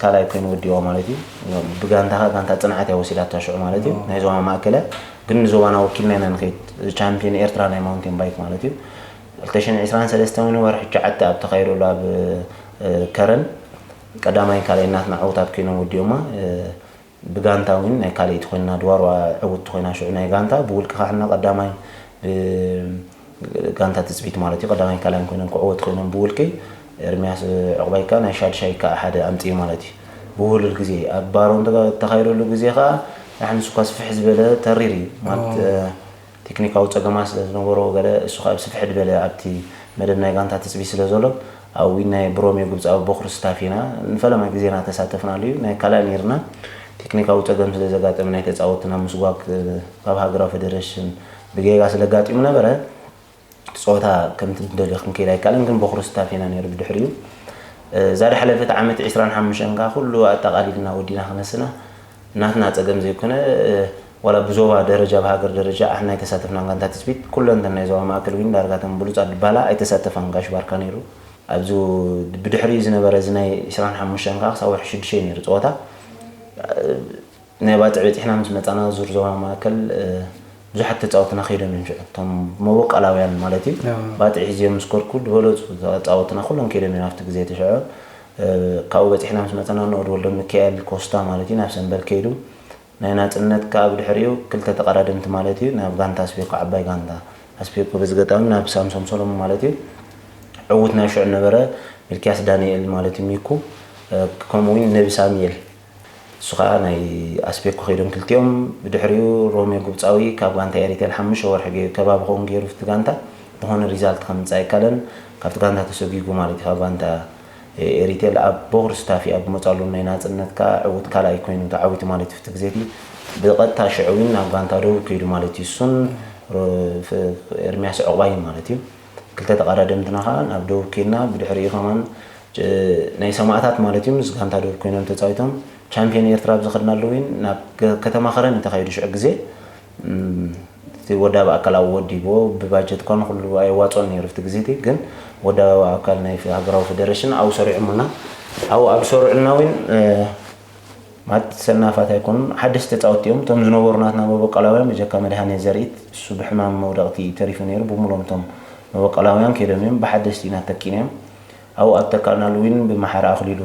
ካልኣይ ኮይኑ ወዲዋ ማለት እዩ። ብጋንታ ከዓ ጋንታ ፅንዓት እያ ወሲዳታ ሽዑ ማለት እዩ ናይ ዞባ ማእከለ ግን ንዞባና ወኪልና ኢና ንኸይድ ቻምፒዮን ኤርትራ ናይ ማውንቴን ባይክ ማለት እዩ። ክልተ ሽሕን ዕስራን ሰለስተን ወርሒ ትሽዓተ ኣብ ተኻይደሉ ኣብ ከረን ቀዳማይ ካልኣይ እናትና ዕውታት ኮይኖም ወዲኦማ። ብጋንታ እውን ናይ ካልኣይቲ ኮይና ድዋርዋ ዕውትቲ ኮይና ሽዑ ናይ ጋንታ ብውልቂ ካሕና ቀዳማይ ጋንታ ትፅቢት ማለት እዩ ቀዳማይ ካልኣይን ኮይኖም ክዕወት ኮይኖም ብውልቂ ኤርሚያስ ዕቑባይ ከዓ ናይ ሻድሻይ ከዓ ሓደ ኣምፅኡ ማለት እዩ። ብሁሉል ግዜ ኣብ ባሮን ተኻይደሉ ግዜ ከዓ ንሓንስ እኳ ስፍሕ ዝበለ ተሪር እዩ ማለት ቴክኒካዊ ፀገማት ስለ ዝነበሮ ገለ እሱ ከዓ ብስፍሕ ዝበለ ኣብቲ መደብ ናይ ጋንታ ትፅቢት ስለ ዘሎ ኣብ ዊን ናይ ብሮሜዮ ግብፃዊ በኩር ስታፍ ኢና ንፈለማ ግዜና ተሳተፍናሉ እዩ ናይ ካልኣይ ነይርና ቴክኒካዊ ፀገም ስለ ዘጋጠመ ናይ ተፃወትና ምስጓግ ካብ ሃገራዊ ፌደሬሽን ብጌጋ ስለ ኣጋጢሙ ነበረ እቲ ፀወታ ከምቲ ንደልዮ ክንከይድ ኣይከኣልን ግን በኩር ስታፍ ኢና ነይሩ ብድሕሪኡ እዛ ድሓለፈት ዓመት ዕስራን ሓሙሽተን ከዓ ኩሉ ኣጠቓሊልና ወዲና ክነስና ናትና ፀገም ዘይኮነ ዋላ ብዞባ ደረጃ ብሃገር ደረጃ ኣሕና ኣይተሳተፍናን ጋንታ ትፅቢት ኩለን እተን ናይ ዞባ ማእከል እውን ዳርጋ እተን ብሉፃት ድባላ ኣይተሳተፋን ጋሽ ባርካ ነይሩ ኣብዚ ብድሕሪኡ ዝነበረ እዚ ናይ ዕስራን ሓሙሽተን ከዓ ክሳብ ወርሒ ሽዱሽተ ነይሩ ፀወታ ናይ ባፅዕ በፂሕና ምስ መፃና ዙር ዞባ ማእከል ብዙሓት ተፃወትና ከይዶም እዮም ሽዑ እቶም መበቀላውያን ማለት እዩ ባፅዕ ሒዝዮም ምስ ከድኩ ዝበለፁ ተፃወትና ኩሎም ከይዶም እዮም ኣብቲ ግዜ ተሽዑ ካብኡ በፂሕና ምስ መፀና ንኦድ ወልደ ሚካኤል ኮስታ ማለት እዩ ናብ ሰንበል ከይዱ ናይ ናፅነት ከዓ ብድሕሪኡ ክልተ ተቀዳደምቲ ማለት እዩ ናብ ጋንታ ኣስቤኮ ዓባይ ጋንታ ኣስቤኮ በዚ ገጣሚ ናብ ሳምሶም ሰሎሞን ማለት እዩ ዕዉት ናይ ሽዑ ነበረ ሚልክያስ ዳንኤል ማለት እዩ ሚኩ ከምኡ እውን ነቢ ሳሙኤል እሱ ከዓ ናይ ኣስቤኮ ከይዶም ክልቲኦም ብድሕሪኡ ሮሜ ጉብፃዊ ካብ ጋንታ ኤሪቴል ሓሙሽተ ወርሒ ገይሩ ከባቢ ከውን ገይሩ ፍቲ ጋንታ ዝኾነ ሪዛልት ከምፅእ ኣይካለን ካብቲ ጋንታ ተሰጊጉ ማለት እዩ ካብ ጋንታ ኤሪቴል ኣብ ቦክር ስታፊ ኣብ መጻሉ ናይ ናጽነት ከኣ ዕዉት ካልኣይ ኮይኑ ተዓዊቱ ማለት እዩ። እቲ ግዜ እቲ ብቐጥታ ሽዑ እውን ናብ ጋንታ ደቡብ ከይዱ ማለት እዩ። እሱን ሮ-፣ ፍ-፣ ኤርሚያስ ዕቑባይን ማለት እዩ። ክልተ ተቐዳደምትና ከኣ ናብ ደቡብ ከይድና፣ ብድሕሪኡ ከማን ጭ-፣ ናይ ሰማእታት ማለት እዩ ምስ ጋንታ ደቡብ ኮይኖም ተጻዊቶም ቻምፒዮን ኤርትራ ኣብ ዝኸድናሉ እውን ናብ ገ-፣ ከተማ ከረን እዩ ተኻይዱ ሽዑ ግዜ። እም፣ እቲ ወዳቢ ኣካል ኣብኡ ወዲብዎ፣ ብባጀት እኳ ንኹሉ ኣየዋጽኦን ነይሩ ኣብቲ ግዜ እቲ፣ ግን ወዳቢ ኣካል ናይ ሃገራዊ ፌደሬሽን ኣብኡ ሰሪዖምልና። ኣብኡ ኣብ ዝሰርዑልና እውን፣ እ፣ ማለት ሰናፋት ኣይኮኑን፣ ሓደስቲ ተጻወትቲ እዮም። እቶም ዝነበሩ ናትና መበቆላውያን ብጀካ መድሃኔ ዘርኢት፣ እሱ ብሕማም መውደቕቲ ተሪፉ ነይሩ። ብምሎም እቶም መበቆላውያን ከይዶም እዮም፣ ብሓደስቲ ኢና ተኪእናዮም። ኣብኡ ኣብ ተካእናሉ እውን ብመሓሪ ኣኽሊሉ፣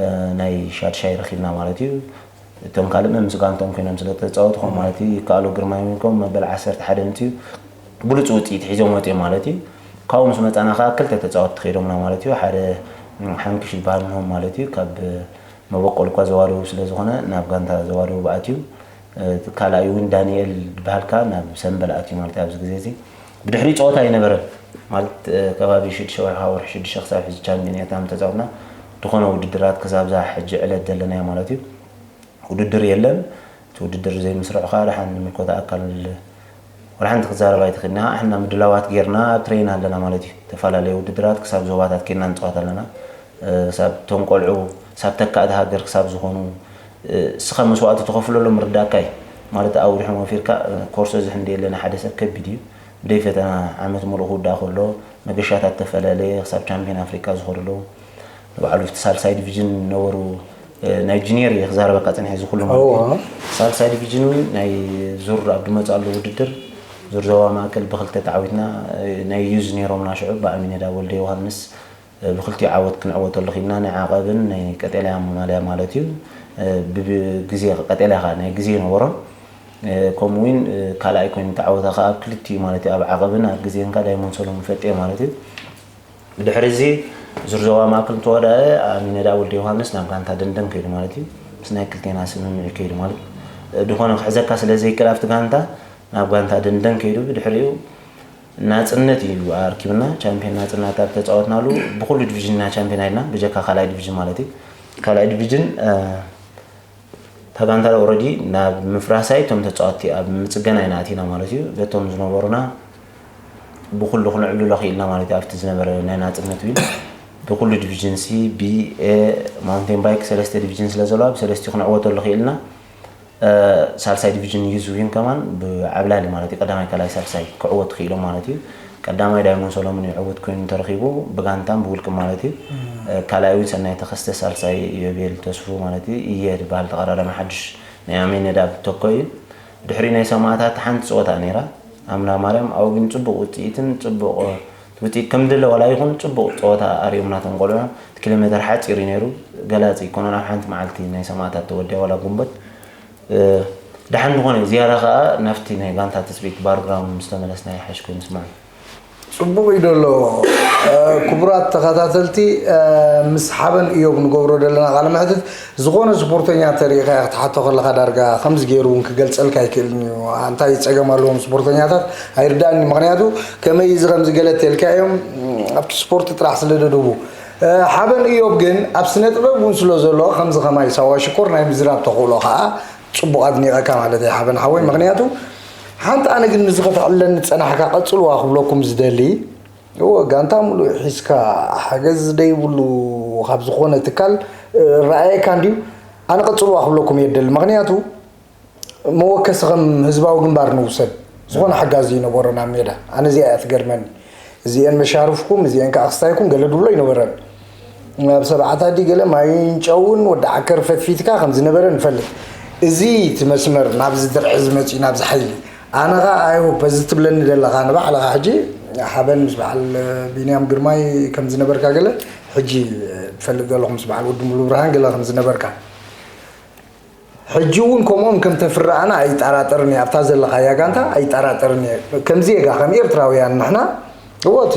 እ፣ ናይ ሻድሻይ ረኺብና ማለት እዩ። እቶም ካልእ መምስጋንቶም ኮይኖም ስለ ተጻወቱ፣ ከም ማለት እዩ፣ ይከኣሉ ግርማይ ኮይንኮም መበል ዓሰርተ ሓደ ምጽኡ ብሉጽ ውጽኢት ሒዞም ወጺኦም ማለት እዩ። ካብኡ ምስ መጻና ከኣ ክልተ ተጻወትቲ ከይዶምና ማለት እዩ። ሓደ፣ ም፣ ሓንክሽ ዝበሃል ምህም ማለት እዩ። ካብ መበቆል እኳ ዘዋደቡ ስለ ዝኾነ ናብ ጋንታ ዘዋደቡ ኣትዩ። እ፣ ካልኣይ እውን ዳንኤል ዝበሃል ከኣ ናብ ሰምበል ኣትዩ ማለት እዩ። ኣብዚ ግዜ እዚ ብድሕሪ ጸወታ ኣይነበረን ማለት፣ እ፣ ከባቢ ሽዱሽተ ወርሒ፣ ካብ ወርሒ ሽዱሽተ ክሳብ ሕጂ ቻምፒዮን እያ እታ ተጻወትና። ዝኾነ ውድድራት ክሳብ እዛ ሕጂ ዕለት ዘለናዮ ማለት እዩ። ውድድር የለን። እቲ ውድድር ዘይምስርሑ ከኣ ደሓን ንምልኮታ ኣካል ወላ ሓንቲ ክትዛረብ ኣይትኽእልን ኢኻ። ንሕና ምድላዋት ጌርና ኣብ ትሬን ኣለና ማለት እዩ። ዝተፈላለዩ ውድድራት ክሳብ ዞባታት ኬድና ንጻወት ኣለና። እ፣ ክሳብ እቶም ቆልዑ ክሳብ ተካእቲ ሃገር ክሳብ ዝኾኑ፣ እ፣ እስኻ መስዋእቲ ትኸፍለሎም ርዳእካ እዩ። ማለት ኣብኡ ርሕም ወፊርካ፣ እ፣ ኮርሶ እዚ ክንዲ የለ ንሓደ ሰብ ከቢድ እዩ። ብደይ ፈተና ዓመት ሙሉእ ክውዳእ ከሎ መገሻታት ተፈላለየ ክሳብ ቻምፒዮን ኣፍሪቃ ዝኸዱ ኣለዉ። ንባዕሉ እቲ ሳልሳይ ዲቪዥን ነበሩ፣ እ፣ ናይ ጁኒየር እየ ክዛረበካ ጸኒሐ እዚ ኩሉ ማለት እዩ። እዎ። ሳልሳይ ዲቪዥን እውን ናይ ዙር ኣብ ዝመጽኣሉ ውድድር ዙር ዞባ ማእከል ብክልተ ተዓዊትና፣ እ፣ ናይ ዩዝ ነይሮምና ሽዑ ብኣሚነዳ ወልደ ዮሃንስ፣ እ፣ ብክልቲኡ ዓወት ክንዕወተሉ ክኢልና ናይ ዓቐብን ናይ ቀጠልያ ማልያ ማለት እዩ። እ፣ ብብ-፣ ግዜ ቀጠልያ ከኣ ናይ ግዜ ነበሮም። እ፣ ከምኡ እውን፣ እ፣ ካልኣይ ኮይኑ ተዓወተ ከኣ ኣብ ክልቲኡ ማለት እዩ ኣብ ዓቐብን ኣብ ግዜን ከኣ ዳይሞንድ ሰሎሞን ፈጥየ ማለት እዩ። ብድሕሪ እዚ ዙር ዞባ ማእከል ተወዳእ ኣሚነዳ ወልደ ዮሃንስ ናብ ጋንታ ደንደን ከይዱ ማለት እዩ። ምስ ናይ ክልቴና ስምምዕ ከይዱ ማለት፣ እ፣ ድኾነ ክሕዘካ ስለ ዘይክእል ኣብቲ ጋንታ ናብ ጋንታ ደንደን ከይዱ ብድሕሪኡ ናጽነት እዩ ኣርኪብና። ቻምፒዮን ናጽነት ኣብ ተጻወትናሉ ብኩሉ ዲቪዥንና ቻምፒዮን ኣይልና ብጀካ ካልኣይ ዲቪዥን ማለት እዩ። ካልኣይ ዲቪዥን፣ እ፣ እታ ጋንታ ኦልረዲ ናብ ምፍራሳይ እቶም ተጻወትቲ ኣብ ምጽገና ኢና ኣቲና ማለት እዩ። በቶም ዝነበሩና ብኩሉ ክንዕልሎ ክኢልና ማለት እዩ። ኣብቲ ዝነበረ ናይ ናጽነት ዊን ብኩሉ ዲቪዥን ሲ፣ ቢ፣ ኤ፣ ማውንቴን ባይክ ሰለስተ ዲቪዥን ስለ ዘለዋ ብሰለስቲኡ ክንዕወተሉ ክኢልና። እ፣ ሳልሳይ ዲቪዥን ዩዝ ዊን ከማን ብዓብላሊ ማለት እዩ ቀዳማይ፣ ካልኣይ፣ ሳልሳይ ክዕወት ክኢሎም ማለት እዩ። ቀዳማይ ዳይሞንድ ሰሎሞን ይዕወት ኮይኑ ተረኺቡ ብጋንታን ብውልቂ ማለት እዩ። እ፣ ካልኣይ እውን ሰናይ ተኸስተ፣ ሳልሳይ ዮቤል ተስፉ ማለት እዩ። እየ ዝበሃል ተቐዳዳሚ ሓድሽ ናይ ኣሜነዳ ተኮ እዩ። ድሕሪ ናይ ሰማእታት ሓንቲ ጸወታ ነይራ ኣምና ማርያም፣ ኣብኡ ግን ጽቡቕ ውጽኢትን ጽቡቕ፣ እ፣ ውጽኢት ከም ድለ ዋላ ይኹን ጽቡቕ ጸወታ ኣርእዮም ናቶም ቆልዑ። እቲ ኪሎ ሜተር ሓጺር እዩ ነይሩ፣ ገላጺ ኣይኮነን። ኣብ ሓንቲ መዓልቲ ናይ ሰማእታት ተወዲኣ ዋላ ጉንበት። እ፣ ደሓን ዝኾነ ዝያዳ ከኣ ናብቲ ናይ ጋንታ ትጽቢት ባርግራውንድ ምስ ተመለስና ይሓሽ ኮይኑ ይስምዓኒ። ጽቡቕ እዩ ዘሎ። እ፣ ክቡራት ተኸታተልቲ፣ እ፣ ምስ ሓበን እዮብ ንገብሮ ዘለና ቃለ መሕትት፣ ዝኾነ ስፖርተኛ ተሪኢኻ ክትሓቶ ከለኻ ዳርጋ ከምዚ ገይሩ እውን ክገልጸልካ ኣይክእልን እዩ። እንታይ ጸገም ኣለዎም ስፖርተኛታት ኣይርዳእን እዩ። ምኽንያቱ ከመይ እዚ ከምዚ ገለ ተልካ እዮም ኣብቲ ስፖርት ጥራሕ ስለ ደድቡ። እ፣ ሓበን እዮብ ግን ኣብ ስነ ጥበብ እውን ስለ ዘሎ ከምዚ ከማይ ሳዋ ሽኮር ናይ ምዝራብ ተኽእሎ ከኣ ጽቡቕ ኣድኒቐካ ማለት እየ ሓበን ሓወይ። ምኽንያቱ ሓንቲ ኣነ ግን ንዚ ከተዕልለኒ ጸናሕካ ቀጽልዋ ክብለኩም ዝደሊ፣ እወ፣ ጋንታ ሙሉእ ሒዝካ ሓገዝ ደይብሉ ካብ ዝኾነ ትካል፣ እ፣ ረኣየካ እንድዩ። ኣነ ቀጽልዋ ክብለኩም እየ ዝደሊ። ምኽንያቱ መወከሲ ከም ህዝባዊ ግንባር ንውሰድ። ዝኾነ ሓጋዚ ይነበሮን ኣብ ሜዳ። ኣነ እዚኣ እያ ትገርመኒ። እዚኤን መሻርፍኩም፣ እዚኤን ከኣ ክስታይኩም ገለ ድብሎ ይነበረን። ኣብ ሰብዓታት ድዩ ገለ ማይን ጨውን ወዲ ዓከር ፈትፊትካ ከም ዝነበረ ንፈልጥ። እዚ እቲ መስመር ናብዚ ድርዒ ዝመጽእ እዩ፣ ናብዚ ሓይሊ። ኣነ ኸኣ ኣይ ሆፕ በዚ ትብለኒ ዘለኻ ንባዕልኻ ሕጂ ሓበን ምስ በዓል ቢንያም ግርማይ ከም ዝነበርካ ገለ ሕጂ እፈልጥ ዘለኹ ምስ በዓል ወዲ ሙሉ ብርሃን ገለ ከም ዝነበርካ። ሕጂ እውን ከምኦም ከም ተፍርኣና ኣይጠራጠርን እየ። ኣብታ ዘለኻያ ጋንታ ኣይጠራጠርን እየ። ከም ዜጋ፣ ከም ኤርትራውያን ንሕና፣ እዎ፣ እቲ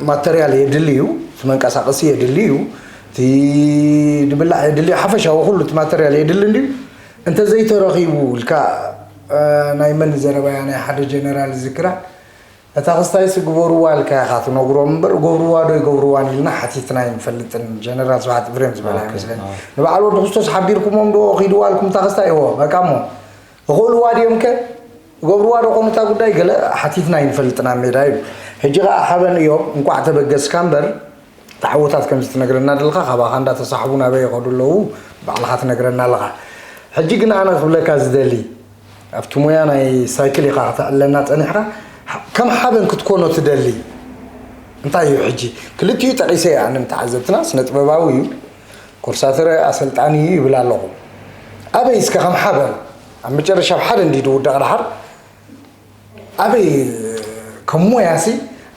ማተርያል የድሊ እዩ፣ እቲ መንቀሳቐሲ የድሊ እዩ፣ እቲ ድብላዕ የድሊ እዩ፣ ሓፈሻዊ ኩሉ እቲ ማተርያል የድሊ እንድዩ። እንተዘይተረኺቡ ኢልካ፣ እ፣ ናይ መን ዘረባያ፣ ናይ ሓደ ጀነራል ዝክራ፣ እታ ክስታይስ ግበርዋ ኢልካ ኢኻ ትነግሮም እምበር፣ ገብርዋ ዶ ኣይገብርዋን ኢልና ሓቲትና ኣይንፈልጥን። ጀነራል ስብሓት እፍሬም ዝበላ ኦኬ፣ ይመስለኒ። ኣዎ። ንበዓል ወዲ ክርስቶስ ሓቢርኩሞም ዶ ኺድዋ ኢልኩም እታ ክስታይ? እዎ፣ በቃ እሞ። እኽእልዋ ድዮም ከ? ገብርዋ ዶ ኾኑ እታ ጉዳይ? ገለ ሓቲትና ኣይንፈልጥን ኣብ ሜዳ እዩ። ሕጂ ኸዓ ሓበን እዮም፣ እንቋዕ ተበገስካ እምበር፣ ተዓወታት ከምዚ ትነግረና ዘለኻ፣ ካባኻ እንዳተሳሕቡ ናበይ ይኸዱ ኣለዉ፣ ባዕልኻ ትነግረና ኣለኻ። ሕጂ ግን ኣነ ክብለካ ዝደሊ፣ ኣብቲ ሞያ ናይ ሳይክል ኢኻ ከተዕለና ጸኒሕካ፣ ከም ሓበን ክትኮኖ ትደሊ እንታይ እዩ? ሕጂ ክልቲኡ ጠቒሰ እየ፣ ኣነ ንተዓዘብትና ስነ ጥበባዊ እዩ፣ ኮርሳተር ኣሰልጣኒ እዩ ይብል ኣለኹ። ኣበይ እስከ ከም ሓበን ኣብ መጨረሻ ኣብ ሓደ እንዲ ድውደቕ ደሓር ኣበይ ከም ሞያሲ፣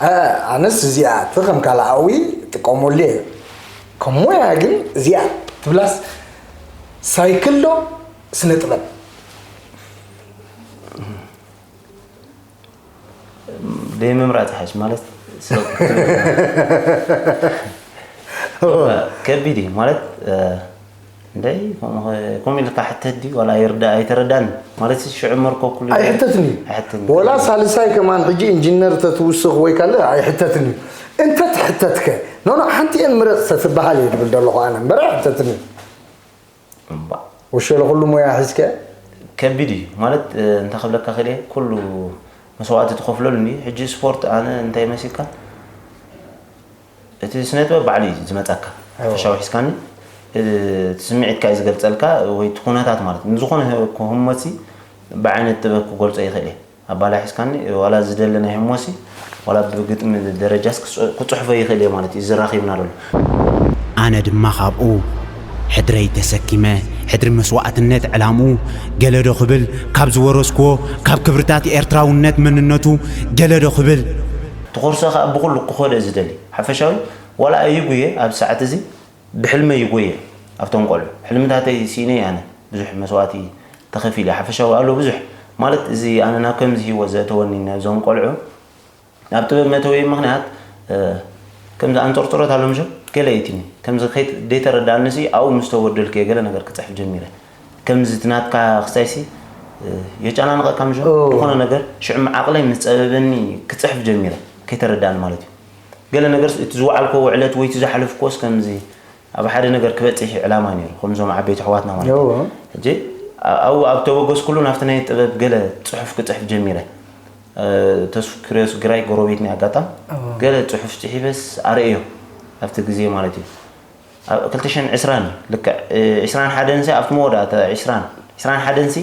ኣ-፣ ኣነስ እዚኣ እቲ ከም ካልኣዊ ጥቀመሉ እየ። ከም ሞያ ግን እዚኣ ትብላስ ሳይክል ዶ ስነ ጥበብ? ደይ ምምራፅ ሓሽ ማለት ሰብ ከቢድ እዩ ማለት፣ እ፣ እንደይ ከምኡ ከ-፣ ከምኡ ኢልካ ሕተት ድዩ ዋላ ኣይርዳ-፣ ኣይተረዳን ማለት ሽዑ መርከብኩሉ ኣይሕተትን እዩ። ኣይሕተትን። ወላ ሳልሳይ ከማን ሕጂ ኢንጂነር ተትውስኽ ወይ ካልእ ኣይሕተትን እዩ። እንተ ትሕተትከ? ኖ፣ ኖ፣ ሓንቲ እየን ምረፅ ተትበሃል እየ ድብል ዘለኹ ኣነ እምበር ኣይሕተትን እዩ። እምባ። ወሸለ ኩሉ ሞያ ሒዝከ? ከቢድ እዩ ማለት፣ እ፣ እንታይ ክብለካ ክእል እየ፣ ኩሉ መስዋእቲ ትኸፍለሉ እንድዩ። ሕጂ ስፖርት ኣነ እንታይ መሲልካ፣ እቲ ስነ ጥበብ ባዕሉ እዩ ዝመፀካ። ኣዎ። ሓፈሻዊ ሒዝካኒ፣ እ፣ እቲ ስምዒትካ እዩ ዝገልፀልካ፣ ወይ እቲ ኩነታት ማለት፣ ንዝኾነ ህሞትሲ ብዓይነት ጥበብ ክገልፆ ይኽእል እየ። ኣባላ ሒዝካኒ፣ ዋላ ዝደሊ ናይ ህሞትሲ፣ ዋላ ብግጥሚ ደረጃስ ክፅ-፣ ክፅሕፎ ይኽእል እየ ማለት እዩ፣ እዚ ራኺብና ዘሎ። ኣነ ድማ ካብኡ ሕድረይ ተሰኪመ፣ ሕድሪ መስዋእትነት ዕላምኡ፣ ገለ ዶ ክብል፣ ካብ ዝወረስክዎ፣ ካብ ክብርታት ኤርትራውነት መንነቱ፣ ገለ ዶ ክብል። እቲ ኮርሶ ኸኣ ብኹሉ ክኸዶ እየ ዝደሊ። ሓፈሻዊ፣ ዋላ ኣይጉየ፣ ኣብዚ ሰዓት እዚ ብሕልመይ ይጎየ ኣብቶም ቆልዑ። ሕልምታተይ ስኢነ እየ ኣነ። ብዙሕ መስዋእቲ ተኸፊለ። ሓፈሻዊ ኣሎ ብዙሕ። ማለት፣ እዚ ኣነ ናብ ከምዚ ህይወት ዘእተወኒ ነዞም ቆልዑ ናብ ጥበብ መእተወይ ምኽንያት፣ እ፣ ከምዚ ኣንጠርጥሮት ኣሎ ምሽ? ገለ እትኒ። ከምዚ ከይት-፣ ደይተረድኣኒሲ ኣብኡ ምስ ተወደልኩ እየ ገለ ነገር ክጽሕፍ ጀሚረ። ከምዚ እቲ ናትካ ክስታይሲ፣ እ፣ የጨናንቐካ ምሽ? ኦ። ዝኾነ ነገር ሽዑ ዓቕለይ ምስ ጸበበኒ ክጽሕፍ ጀሚረ። ከይተረድኣኒ ማለት እዩ። ገለ ነገርስ እቲ ዝወዓልክዎ ውዕለት ወይ እቲ ዝሓለፍክዎስ ከምዚ ኣብ ሓደ ነገር ክበጽሕ እዩ ዕላማ ነይሩ፣ ከምዞም ዓበይቲ ኣሕዋትና ማለት እዩ። እወ። ሕጂ ኣ-፣ ኣብኡ ኣብ ተበገስኩሉ ናብቲ ናይ ጥበብ ገለ ጽሑፍ ክጽሕፍ ጀሚረ። እ፣ ተስፉ ክርዮስ ግራይ ጎረቤትና ኣጋጣም እወ። ገለ ጽሑፍ ጽሒፈስ ኣርእዮ ኣብቲ ግዜ ማለት እዩ። ኣብ ክልተ ሽሕን ዕስራን ልክዕ፣ እ፣ ዕስራን ሓደን ሲ ኣብቲ መወዳእታ ዕስራን፣ ዕስራን ሓደን ሲ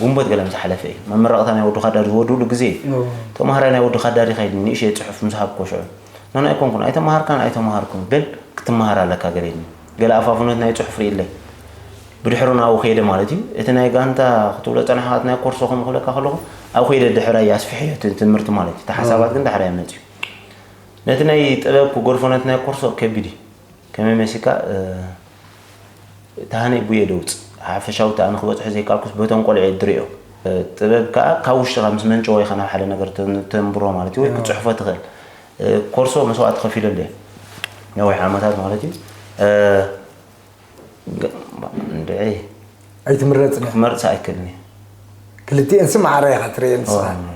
ግንቦት ገለ ምስ ሓለፈ እዩ። መመረቕታ ናይ ወዲ ካዳር ዝወድኡሉ ግዜ እዩ። እወ። ተማሃራይ ናይ ወዲ ካዳር ይኸይድ ንእሽተይ ጽሑፍ ምስ ሃብኮ ሽዑ። ናና ኣይኮንኩን፣ ኣይተማሃርካን ኣይተማሃርኩን፣ በል ክትመሃር ኣለካ ገለ ኢልኒ። ገለ ኣፋፍኖት ናይ ጽሑፍ ርእይለይ። ብድሕሩ ናብኡ ከይደ ማለት እዩ። እቲ ናይ ጋንታ ክትብሎ ጸናሕካ፣ እቲ ናይ ኮርሶ ከምኡ ክብለካ ከለኹ፣ ኣብኡ ከይደ ድሕራይ ኣስፊሐዮ እቲ ትምህርቲ ማለት እዩ። እቲ ሓሳባት ግን ዳሕራይ መጽዩ። ነቲ ናይ ጥበብ ክገድፎ ነቲ ናይ ኮርሶ ከቢድ እዩ። ከመይ መሲልካ፣ እ፣ ተሃነይ ቡየ ደውጽ። ሓፈሻዊ እቲ ኣነ ክበጽሖ ዘይከኣልኩስ በቶም ቆልዑ እየ ድርእዮ። እ፣ ጥበብ ከኣ ካብ ውሽጥኻ ምስ መንጨወ ኢኻ ናብ ሓደ ነገር ተን-፣ ተንብሮ ማለት እዩ፣ ወይ ክትጽሕፎ ትኽእል። እ፣ ኮርሶ መስዋእቲ ከፊለሉ እየ። ነዊሕ ዓመታት ማለት እዩ። እ፣ ገ-፣ እንድዒ ኣይትምረጽን ኢኻ። ክመርጽ ኣይክእልን እየ። ክልቲኤንሲ ማዕረ ኢኻ ትርእየን ንስኻ። እወ።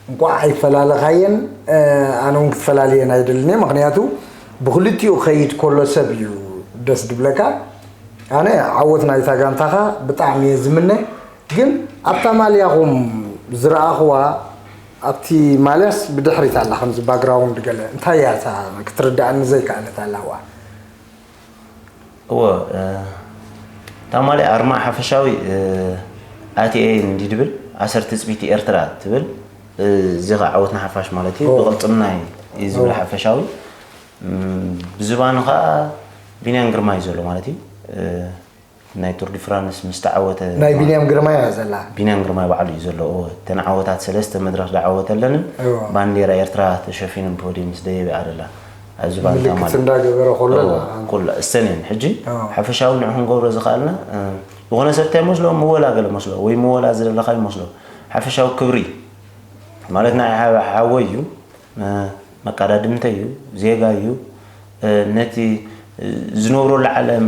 እንቋዕ ኣይፈላለኻየን፣ እ፣ ኣነ እውን ክትፈላልየን ኣይደልን እየ። ምኽንያቱ ብኽልቲኡ ክኸይድ ከሎ ሰብ እዩ ደስ ድብለካ። ኣነ ዓወት ናይታ ጋንታኻ ብጣዕሚ እየ ዝምነ። ግን ኣብታ ማልያኹም ዝረኣኽዋ፣ ኣብቲ ማልያስ ብድሕሪት ኣላ፣ ከምዚ ባክግራውንድ ገለ። እንታይ እያ እታ ክትርድኣኒ ዘይከኣለት ኣላዋ? እወ፣ እ፣ እታ ማልያ ኣርማ ሓፈሻዊ፣ እ፣ ኣቲኤ እንዲ ድብል፣ ኣሰር ትጽቢት ኤርትራ ትብል፣ እ፣ እዚ ኸዓ ዓወት ንሓፋሽ ማለት እዩ። ኦ። ብቕልጽምና እዩ ዝብል ኦ። ሓፈሻዊ። እም፣ ብዝባኑ ኸዓ ቢንያም ግርማ እዩ ዘሎ ማለት እዩ። እ፣ ናይ ቱር ዲ ፍራንስ ምስ ተዓወተ ናይ ቢንያም ግርማ እያ ዘላ። ቢንያም ግርማይ ባዕሉ እዩ ዘሎ። እወ፣ እተን ዓወታት ሰለስተ መድረኽ ዝዓወተለንን እወ። ባንዴራ ኤርትራ ተሸፊኑ ብፖድየም ምስ ደየበ ኣደላ። ኣብዚ ባንታ ምልክት ማለት እንዳገበረ ከሎ እወ፣ ኣላ። ኩላ እሰን እየን። ሕጂ እወ። ሓፈሻዊ ንዑ ክንገብሮ ዝኸኣልና፣ እ፣ ዝኾነ ሰብ እንታይ መስሎ? ምወላ ገለ መስሎ ወይ ምወላ ዝደለኻ ይመስሎ። ሓፈሻዊ ክብሪ ማለት ናይ ሓ-፣ ሓወይ እዩ። መ-፣ መቀዳድምተይ እዩ፣ ዜጋ እዩ። እ፣ ነቲ፣ እ፣ ዝነብረሉ ዓለም